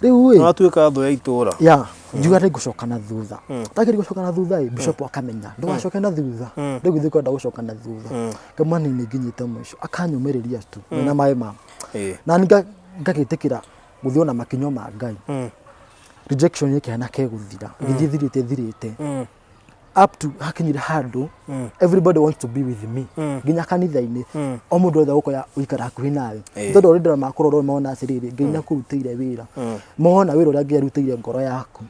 Rĩu ĩ Watuĩka thũ ya itũra. Ya ngiuga nĩ ngũcoka na thutha. Ndageria gũcoka na thutha ĩ, bishop akamenya ndũgacoke na thutha, rĩu githĩ kwenda gũcoka na thutha ngamwĩra nĩ nginyĩte mũico. Akanyũmĩrĩria tu na maĩ ma na niĩ ngagĩtĩkĩra gũthiĩ na makinyo ma Ngai. Rejection ĩkĩhana ke gũthira, gĩthiĩ thirĩte thirĩte, up to hakinyire handũ everybody wants to be with me, nginya kanitha-inĩ o mũndũ wothe gũkoya gũikara hakuhĩ nawe, tondũ already andũ makũrora mona atĩrĩrĩ, Ngai nĩakũrutĩire wĩra, mona wĩra ũrĩa Ngai arutĩire ngoro yaku.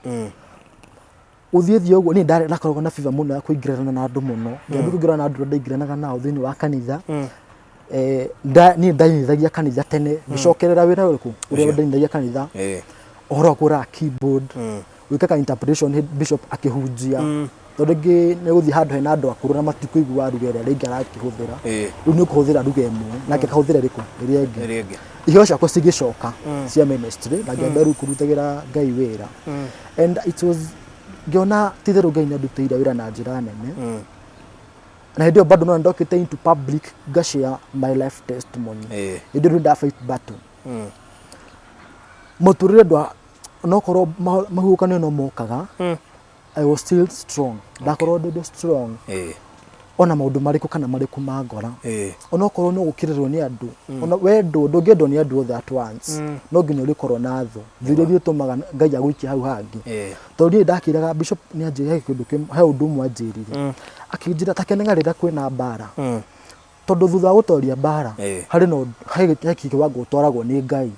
Gũthiĩ thiĩ ũguo, niĩ ndakoragwo na fever mũno ya kũingĩrana na andũ mũno. Ngĩambia kũingĩrana na andũ arĩa ndaingĩranaga nao thĩinĩ wa kanitha. Niĩ ndainithagia kanitha tene, ngĩcokerera wĩra ũrĩkũ ũrĩa ndainithagia kanitha, ũhoro wa kũhũraga keyboard, gwĩkaga interpretation hĩndĩ bishop akĩhunjia, tondũ rĩngĩ nĩ gũthiĩ handũ hena andũ akũrũ na matikũigua ruga ĩrĩa rĩngĩ arakĩhũthĩra. Rĩu nĩ ũkũhũthĩra ruga ĩmwe nake akahũthĩra ĩrĩkũ ĩrĩa ĩngĩ. Ĩrĩa ĩngĩ. Iheo ciakwa cigĩcoka cia ministry na ngĩambia rĩu kũrutagĩra Ngai wĩra, and it was ngĩona ti itherũ Ngai nĩ andutĩire wĩra na njĩra nene. Na hĩndĩ ĩyo bado no ndokĩte into public ngashare my life testimony. Hĩndĩ ĩyo rĩu nda fight battle. Mũtũrĩre ndwa onokorwo mahuhũkanio no mokaga, I was still strong, ndakorwo ndĩ strong ona maũndũ marĩkũ kana marĩkũ mangora, onokorwo no gũkĩrĩrwo nĩ andũ, ona wendwo ndũngĩendwo nĩ andũ othe at once, no nginya ũrĩkorwo na thũ, thũ iria itũmaga Ngai agũikie hau hangĩ. Tondũ niĩ ndakĩraga bishop nĩ anjĩrire he kĩndũ kĩmwe, he ũndũ ũmwe anjĩrire, akĩnjĩra ta kenaga rĩrĩa kwĩna mbara, tondũ thutha wa gũtoria mbara harĩ na he kĩwango ũtwaragwo nĩ Ngai.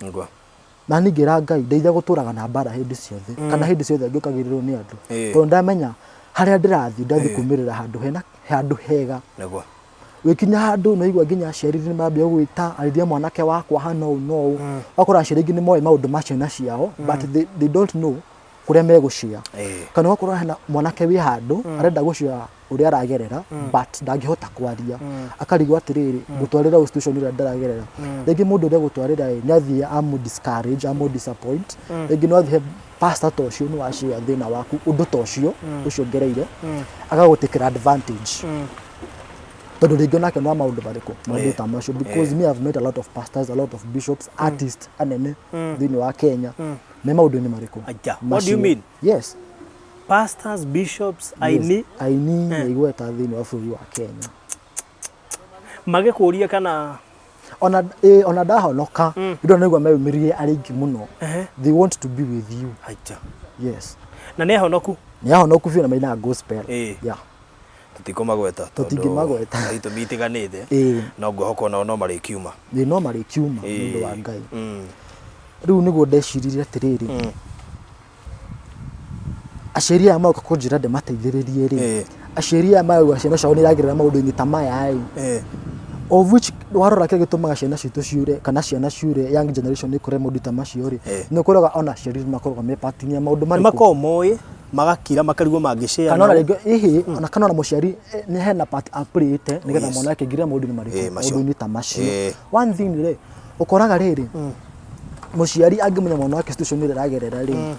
Na niĩ ngĩra Ngai ndeithia gũtũraga na mbara hĩndĩ ciothe, kana hĩndĩ ciothe ngĩũkagĩrĩrwo nĩ andũ, tondũ ndamenya harĩa ndĩrathiĩ, ndathiĩ kumĩrĩra handũ hena handũ hega. Wĩkinya handũ nĩ waigua nginya aciari nĩ mambia gũgwĩta arĩria mwanake wakwa hana ũũ na ũũ, ũgakora aciari aingĩ nĩ moĩ maũndũ ma ciana ciao, but they don't know kũrĩa megũcia. Kana ũgakora hena mwanake wĩ handũ arenda gũcia ũrĩa aragerera, but ndangĩhota kwaria, akarigwo atĩrĩrĩ, ngũtwarĩra ũ situation ĩrĩa ndĩragerera? Rĩngĩ mũndũ ũrĩa egũtwarĩra ĩ, nĩ athiĩ amũ discourage, amũ disappoint. Rĩngĩ no athiĩ he pastor ta ũcio nĩ wacia thĩna waku, ũndũ ta ũcio ũcio ngereire, agagũtĩkĩra advantage, tondũ rĩngĩ onake no maũndũ marĩkũ, maũndũ ta macio. Because me have met a lot of pastors, a lot of bishops, artists anene thĩinĩ wa Kenya me maũndũ-inĩ marĩkũ. Aja, what do you Macio. mean? Yes. Pastors, bishops, aini? Yes, aini na igweta thĩinĩ wa bũrũri wa Kenya. Magĩkũria kana? Ona ona ndahonoka, mm. Nĩguo meyumĩririe arĩ aingĩ mũno. They want to be with you. Aja. Yes. Na nĩ ahonoku? Nĩ ahonoku biũ na mainaga gospel. Yeah. Tũtikũmagweta tondũ Tũtingĩmagweta. nĩ itũmi itiganĩte, no ngwĩhoka onao no marĩkiuma. Ĩ, no marĩkiuma nĩ ũndũ wa Ngai. Rĩu nĩguo ndeciririe atĩrĩrĩ, aciari aya moka kũnjĩra ndĩmateithĩrĩrie rĩ, aciari aya marauga ciana ciao nĩ iragerera maũndũ-inĩ ta maya ĩ, of which warora kĩrĩa gĩtũmaga ciana citũ ciũre, kana ciana ciũre, young generation ĩkũre maũndũ ta macio rĩ, nĩ ũkoraga ona aciari nĩ makoragwo me part ya maũndũ Nĩ marĩkũ. Makoragwo moĩ magakira makarigwo mangĩshare Kana ona nao. rĩngĩ ĩhĩ, ona kana ona mũciari nĩ hena part aplayĩte nĩgetha mwana wake aingĩre maũndũ-inĩ marĩkũ, Macio. Maũndũ-inĩ ta macio. One thing rĩ, ũkoraga rĩrĩ, mũciari angĩmenya mwana wake situation ĩrĩa aragerera rĩ,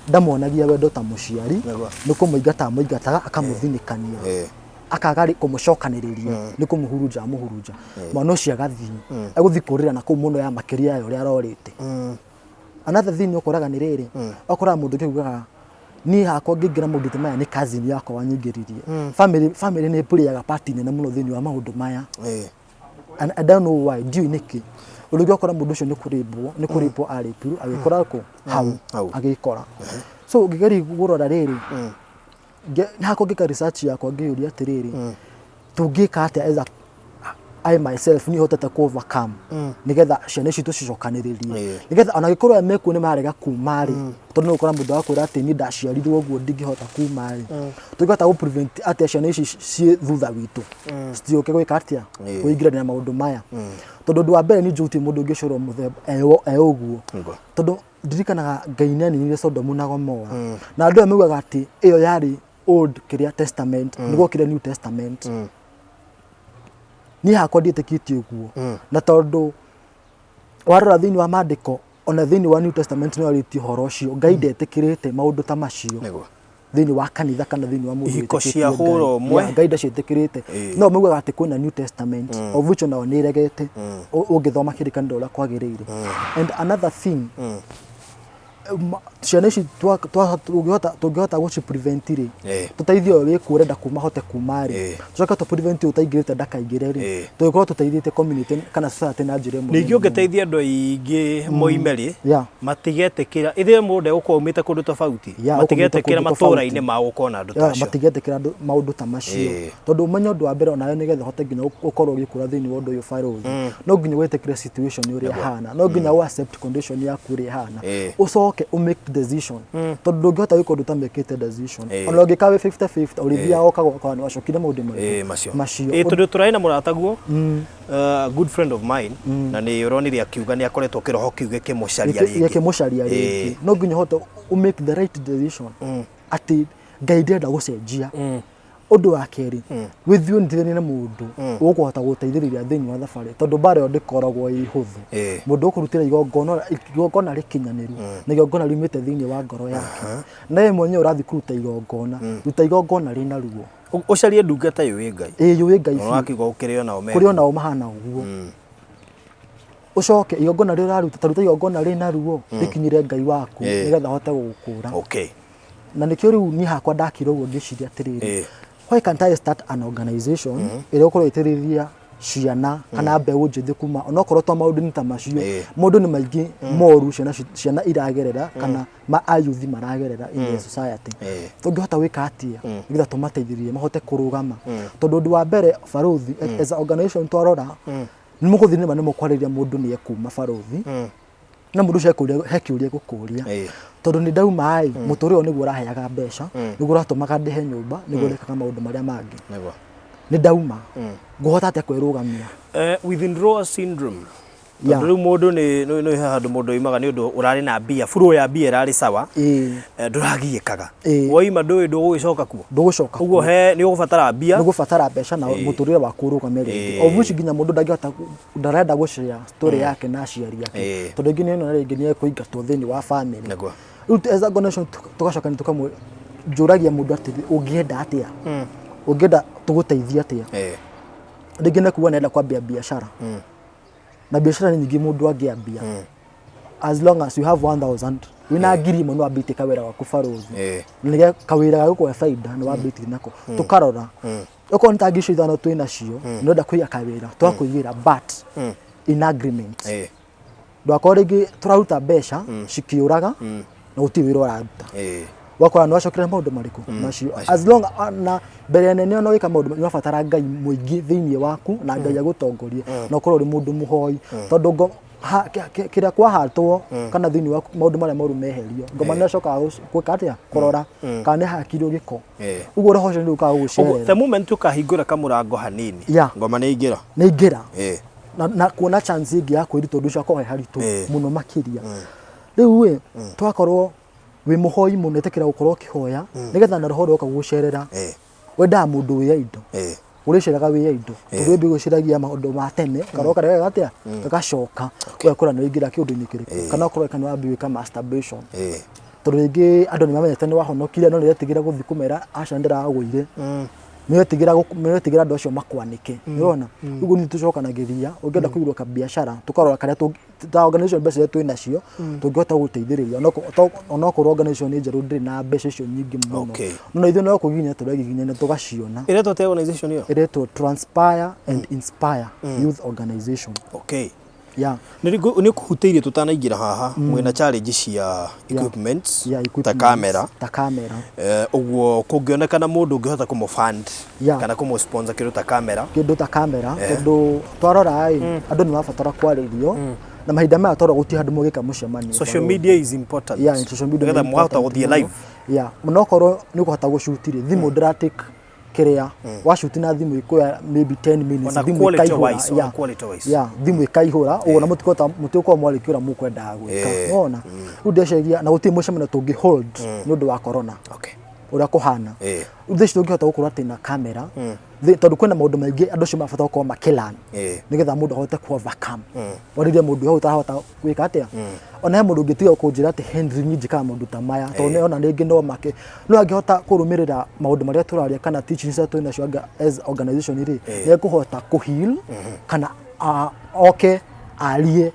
ndamuonagia wendo ta mũciari, nĩ kũmũingata amũingataga, akamũthinĩkania, akaga kũmũcokanĩrĩria, nĩ kũmũhurunja amũhurunja, mwana ũcio agathiĩ, egũthiĩ kũrĩra na kũu mũno ya makĩria ya ũrĩa arorĩte. Another thing ũkoraga nĩ rĩrĩ, ũkoraga mũndũ ũngĩ augaga niĩ hakwa ngĩingĩra maũndũ ta maya nĩ cousin yakwa wanyingĩririe. Family nĩ ĩplayaga part nene mũno thĩinĩ wa maũndũ maya. And I don't know why, ndiũĩ nĩkĩ. Ũndũ ũngĩ ũkora mũndũ ũcio nĩ kũrĩmbwo, nĩ kũrĩmbwo arĩpirwo, agĩkora kũ hau. Hau. Agĩkora. So ngĩgeria kũrora rĩrĩ, hakwa ngĩka research yakwa, ngĩyũria atĩrĩrĩ, tũngĩka atĩa as a I myself niĩ hotete ku overcome nĩgetha ciana ici tũcicokanĩrĩrie, nĩgetha ona gĩkorwo aya mekuo nĩ marega kuma rĩ, tondũ nĩ ũgũkora mũndũ akwĩra atĩ niĩ ndaciarirwo ũguo ndingĩhota kuma rĩ, tũngĩhota gũ prevent atĩa ciana ici ciĩ thutha witũ citiũke gwĩka atĩa, kũingĩrania maũndũ maya? Tondũ ũndũ wa mbere niĩ njũĩ gũtirĩ mũndũ ũngĩcorwo mũthemba e ũguo, tondũ ndirikanaga Ngai nĩ aninire Sodomu na Gomora, na andũ aya maugaga atĩ ĩyo yarĩ Old kĩrĩa Testament, nĩguo kĩrĩa New Testament. Niĩ hakwa ndiĩtĩkĩtie ũguo, na tondũ warora thĩinĩ wa maandĩko, ona thĩinĩ wa New Testament nĩ warĩtie ũhoro ũcio, Ngai ndetĩkĩrĩte maũndũ ta macio thĩinĩ wa kanitha kana thĩinĩ wa mũndũ Ihiko wĩtĩkĩtie cia Ngai. hũra ũmwe. Yeah, Ngai ndaciĩtĩkĩrĩte. No maugaga atĩ kwĩna New Testament, of which onao nĩ ĩregete ũngĩthoma kĩrĩkanĩro ũrĩa kwagĩrĩire. And another thing, ciana ici tũngĩhota gũci prevent rĩ, tũteithie ũyũ wĩkuo ũrenda kuma hote kuma rĩ, tũcoke tũ prevent ũyũ ũtaingĩrĩte ndakaingĩre rĩ, tũngĩkorwo tũteithĩtie community kana society na njĩra ĩmwe Ningĩ nene mũno. ũngĩteithia andũ aingĩ moime rĩ, matigetĩkĩra ithuĩ mũndũ egũkorwo aumĩte kũndũ tofauti, Yeah, ũkumĩte matigetĩkĩra kũndũ tofauti. matũũra-inĩ mao gũkorwo na andũ ta Yeah, acio. matingĩtĩkĩra maũndũ ta macio, tondũ ũmenye ũndũ wa mbere onawe nĩgetha ũhote nginya ũkorwo ũgĩkũra thĩinĩ wa ũndũ ũyũ barũthi, no nginya wĩtĩkĩre situation ũrĩa ĩhana, no nginya ũ accept condition yaku ũrĩa ĩhana, ũcoke ũ make decision, tondũ ndũngĩhota gwĩka ũndũ ũtamekĩte decision. Ona ũngĩka wĩ 50-50, ũrĩthiaga ũkaga ũkona nĩ wacokire maũndũ marĩkũ? Macio. Macio. Tondũ tũrarĩ na mũrataguo, good friend of mine, na nĩ ũronire akiuga nĩ akoretwo kĩroho kĩu gĩkĩmũcaria rĩngĩ. Gĩkĩmũcaria rĩngĩ. No nginya ũhote ũ make the right decision atĩ Ngai ndĩrenda gũcenjia. Ũndũ wa kerĩ, wĩthiĩ ũnyitithanie na mũndũ ũkũhota gũteithĩrĩria thĩinĩ wa thabarĩ, tondũ mbara ĩyo ndĩkoragwo ĩ hũthũ. Mũndũ ũkũrutĩra igongona, igongona rĩkinyanĩru, na igongona riumĩte thĩinĩ wa ngoro yake, na we mwenyewe ũrathiĩ kũruta igongona, ruta igongona rĩna ruo. Ũcarie ndungata yũĩ Ngai. Ĩ, yũĩ Ngai Ona biũ. wakiuga gũkĩrĩ onao Kũrĩ onao mahana ũguo. Ũcoke igongona rĩrĩa ũraruta, ta ruta igongona rĩna ruo, rĩkinyĩre Ngai waku, nĩgetha ahote gũgũkũra. Na nĩkĩo rĩu niĩ hakwa ndakira ũguo ngĩciria atĩrĩrĩ, why can't I start an organization ĩrĩa ĩgũkorwo ĩgĩteithĩrĩria ciana kana mbeũ njĩthĩ kuma onokorwo to maũndũ-inĩ ta macio, maũndũ nĩ maingĩ moru ciana ciana iragerera kana ma ayuthi maragerera in the society. Tũngĩhota gwĩka atĩa nĩgetha tũmateithĩrĩrie mahote kũrũgama? Tondũ ũndũ wa mbere, barũthi, as a organization twarora, nĩ mũgũthiĩ nĩma nĩ mũkwarĩria mũndũ nĩ ekuma, barũthi, na mũndũ ũcio ekũria, he kĩũria egũkũria, tondũ nĩ ndauma ĩ, mũtũrĩre ũyũ nĩguo ũraheaga mbeca, nĩguo ũratũmaga ndĩhe nyũmba, nĩguo ndĩkaga maũndũ marĩa mangĩ. Nĩ ndauma, ngũhota atĩa kwĩrũgamia? Withdrawal syndrome. Tondũ rĩu mũndũ nĩ nĩ he handũ mũndũ oimaga nĩ ũndũ ũrarĩ na mbia, flow ya mbia ĩrarĩ sawa, ndũragiĩkaga. Woima ndũĩ ndũgũgĩcoka kuo. Ndũgũcoka. Ũguo he nĩ ũgũbatara mbia. Nĩ ũgũbatara mbeca na mũtũrĩre waku ũrũgame rĩngĩ. Of which nginya mũndũ ndangĩhota, ndarenda gũshare story yake na aciari ake. Tondũ rĩngĩ nĩ rĩngĩ nĩ ekũingatwo thĩinĩ wa family. Rĩu as a organization tũgacoka nĩ tũkamũ njũragia mũndũ atĩrĩ, ũngĩenda atĩa? Ũngĩenda tũgũteithie atĩa? Rĩngĩ nĩ kuga nĩarenda kwambia biacara. Na biacara nĩ nyingĩ mũndũ angĩambia. As long as you have 1000, wĩna 1000 no wambĩtie kawĩra gaku, barũthi. Na nĩge kawĩra ga gũkũhe baida nĩ wambĩtie nako. Tũkarora. Okorwo nĩ ta 5,000 twĩ nacio, nĩ ũrenda kũiga kawĩra, twakũigĩra, but in agreement. Ndwakorwo rĩngĩ tũraruta mbeca cikĩũraga na gũtirĩ wĩra ũraruta. Ũgakora nĩ wacokera maũndũ marĩkũ macio. As long na mbere nene ona ũgĩka maũndũ nĩ ũrabatara Ngai mũingĩ thĩinĩ waku na Ngai agũtongorie na ũkorwo ũrĩ mũndũ mũhoi, tondũ kĩrĩa kwahatwo kana thĩinĩ waku maũndũ marĩa moru meherio, ngoma nĩ acokaga gwĩka atĩa? Kũrora kana nĩ hakirwo gĩko. Ũguo roho ũcio nĩ ũkaga Ũguo gũgũcerera. The moment ũkahingũra kamũrango hanini, ngoma nĩ ingĩra. Nĩ ingĩra. Na kuona chance ĩngĩ ya kwĩruta ũndũ ũcio akorwo he haritũ mũno makĩria. Rĩu ĩ twakorwo wĩ mũhoi mũno, ĩtĩkĩra gũkorwo ũkĩhoya nĩgetha na roho ũrĩa ũka gũgũcerera, wendaga mũndũ wĩ indo ũrĩceraga wĩ indo, tondũ wĩ gwĩciragia maũndũ ma tene, karoho karĩa geka atĩa gagacoka, ũgakora nĩ waingĩra kĩũndũ-inĩ kĩrĩkũ, kana ũkorwo kana wambia gwĩka masturbation, tondũ rĩngĩ andũ nĩ mamenyete nĩ wahonokire, no nĩ ũretigĩra gũthiĩ kũmera aca ndĩragũire, nĩ ũretigĩra andũ acio makwanĩke, nĩ ũrona? Ũguo nĩ tũcokanagĩria, ũngĩenda kũigĩrwo kabiacara, tũkarora karĩa ta organization mbeca iria twĩ nacio tũngĩhota gũteithĩrĩria, onokorwo organization nĩ njerũ, ndĩrĩ na mbeca icio nyingĩ mũno. No ithuĩ no kũgiginya tũregiginya tũgaciona. Ĩretwo atĩa organization ĩyo? Ĩretwo Transpire and Inspire Youth Organization. Yeah. Nĩ ũkũhutĩirie tũtanaingĩra haha mwĩna challenge cia equipments, Yeah, ta equipments, kamera. Ta kamera. Ũguo kũngĩonekana mũndũ ũngĩhota kũmũ fund kana kũmũ sponsor kĩndũ ta kamera. Kĩndũ ta kamera, tondũ twarora ĩ, andũ nĩ marabatara kwarĩrio, na mahinda maya twarora gũtirĩ handũ mũngĩka mũcemanio. Social media is important. Yeah, social media nĩgetha nĩ mwahota important gũthiĩ mũno. live. Yeah, onokorwo nĩ ũkũhota gũcuti rĩ, thimũ ndĩratake kĩrĩa wacuti na thimũ ikuoya maybe 10 minutes, Ona thimũ quality ĩkaihũra. wise, ona quality wise. Yeah, thimũ ĩkaihũra ũguo na mũtikũhota, mũtigũkorwo mwarĩkia ũrĩa mũkwendaga gwĩka. Nĩwona? Rĩu ndĩreciria na gũtirĩ mũcemanio tũngĩ hold nĩ ũndũ wa corona, ũrĩa kũhana. Rĩu thaa ici tũngĩhota gũkorwo atĩ na kamera, tondũ kwĩna maũndũ maingĩ andũ acio marabatara gũkorwo makĩlearn, nĩgetha mũndũ ahote ku overcome. Warĩrie mũndũ hau ũtarahota gwĩka atĩa, ona he mũndũ ũngĩtiga kũnjĩra atĩ Henry, niĩ njĩkaga maũndũ ta maya, tondũ nĩona rĩngĩ no make no angĩhota kũrũmĩrĩra maũndũ marĩa tũraria kana teachings iria twĩ nacio as organization rĩ, nĩ ekũhota kũ heal kana oke arie,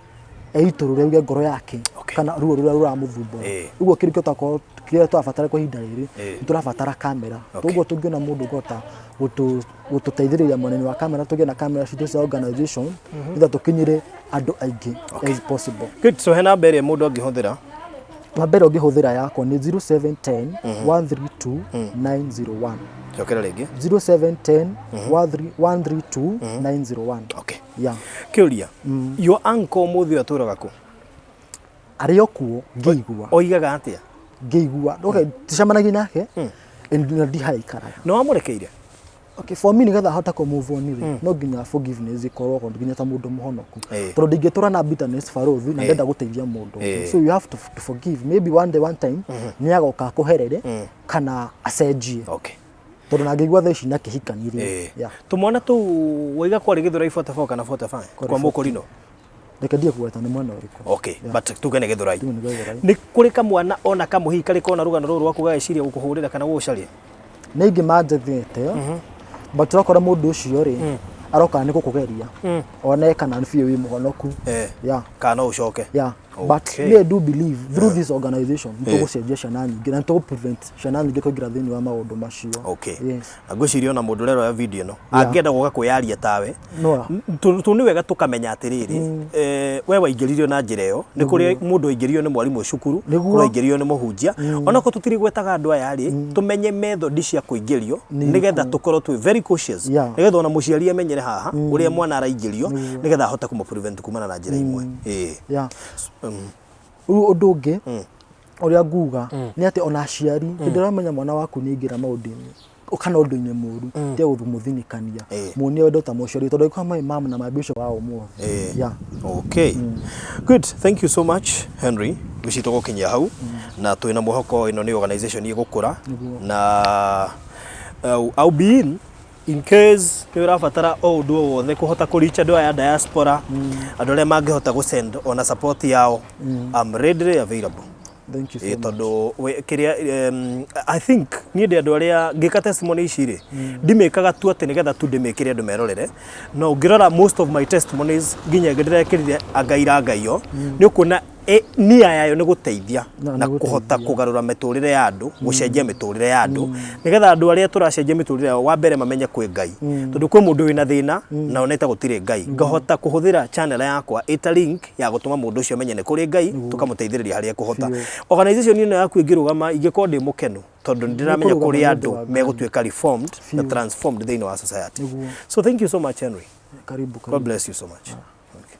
eitũrũre, auge ngoro yake kana ruo rũrĩa rũramũthumbũra. Ũguo kĩndũ kĩrĩa kĩrĩa tũrabatara kwa ihinda rĩrĩ, nĩ tũrabatara kamera. Koguo tũngĩona mũndũ ũngĩhota gũtũteithĩrĩria mwena-inĩ wa kamera, tũgĩe na kamera citũ cia organization, nĩgetha tũkinyĩre andũ aingĩ as possible. Good. So he namba ĩrĩa mũndũ angĩhũthĩra? Namba ĩrĩa ũngĩhũthĩra yakwa nĩ 0710 132 901. Cokera rĩngĩ. 0710 132 901. Yeah. Kĩũria, your uncle ũmũthĩ ũyũ atũraga kũ? Arĩ o kuo, ngĩigua. Oigaga atĩa? Ngĩigua, okay, ticemanagia nake and na ndi harĩa aikaraga. Nĩ wamũrekeire? Okay, for me, nĩgetha hote kũ move on rĩ, no nginya forgiveness ĩkorwo ho, nginya ta mũndũ mũhonoku, tondũ ndingĩtũra na bitterness, barũthi, na ndenda gũteithia mũndũ ũngĩ. So you have to forgive. Maybe one day, one time, nĩ agoka akũherere kana acenjie, tondũ na ngĩigua thaa ici nakĩhikanirie. Yeah. Tũmwana tũu waiga kwarĩ Gĩthũrai 44 kana 45 kwa Mũkũrinũ? Reke ndige kũgweta nĩ mwena ũrĩkũ. Okay, but tuge nĩ Gĩthũrai. Tuge nĩ Gĩthũrai. Nĩ kũrĩ kamwana ona kamwe hihi karĩ kona rũgano rũrũ rwaku gageciria gũkũhũrĩra kana gũgũcaria? Nĩ ingĩ manjethete, but ũrakora mũndũ ũcio rĩ, Aroka nĩ gũkũgeria one kana nĩ biũ wĩ mũhonoku. Yeah. Kana no ũcoke. Yeah, but Okay. me, I do believe through this organization nĩ tũgũcenjia ciana nyingĩ na nĩ tũgũ prevent ciana nyingĩ kũingĩra thĩinĩ wa maũndũ macio. Yes. Na ngwĩciria ona mũndũ ũrĩa ũroya video ĩno angĩenda gũka kwĩyaria tawe, No. Tũ nĩ wega tũkamenya atĩrĩrĩ, we waingĩririo na njĩra ĩyo. Nĩ kũrĩ mũndũ waingĩririo nĩ mwarimũ cukuru, kũrĩ waingĩririo nĩ mũhunjia. Onakorwo tũtirĩgwetaga andũ aya rĩ, tũmenye method cia kũingĩrio nĩgetha tũkorwo twĩ very cautious, nĩgetha ona mũciari amenyere haha ũrĩa mwana araingĩrio, nĩgetha ahote kũmũ prevent kumana na njĩra imwe. Ĩĩ. Rĩu ũndũ ũngĩ ũrĩa nguga nĩ atĩ ona aciari, hĩndĩ ĩrĩa ũramenya mwana waku nĩ aingĩra maũndũ-inĩ kana ũndũ-inĩ mũru, tiga kũmũthinĩkania, muonie wendo ta mũciari, tondũ angĩkorwo my mom na my bishop wa ũmũthĩ. Yeah. Okay. Good. Thank you so much, Henry. Ngwĩciria tũgũkinyia hau na twĩna mwĩhoko ĩno nĩ organization ĩgũkũra na I'll be in case nĩ ũrabatara o ũndũ o wothe kũhota kũ reach andũ aya diaspora, andũ arĩa mangĩhota gũ send ona support yao. I'm readily available. Thank you so much. Tondũ kĩrĩa I think niĩ ndĩ andũ arĩa ngĩka testimony ici rĩ, ndimĩkaga tu atĩ nĩgetha tu ndĩmĩkĩre andũ merorere, no ũngĩrora most of my testimonies, nginya ĩngĩ ndĩrekĩrire angaira ngaiyo, nĩ ũkuona nia yayo nĩ gũteithia na na kũhota nĩ gũteithia. Kũgarũra mĩtũrĩre ya andũ, gũcenjia mĩtũrĩre ya andũ, nĩgetha andũ arĩa tũracenjia mĩtũrĩre yao wa mbere mamenye kwĩ Ngai, tondũ kwĩ mũndũ wĩna thĩna na onete gũtirĩ Ngai. Ngahota kũhũthĩra channel yakwa ĩta link ya gũtũma mũndũ ũcio amenye nĩ kũrĩ Ngai, tũkamũteithĩrĩria harĩa ekũhota. Organization ĩno yaku ĩngĩrũgama, ingĩkorwo ndĩ mũkenu, tondũ nĩ ndĩramenya Nĩkũrũgama kũrĩ nĩ ũndũ andũ wa Ngai. megũtuĩka reformed na Biũ. transformed thĩinĩ wa society. Nĩguo. So thank you so much, Henry. Karibu. God karibu. bless you so much. Okay.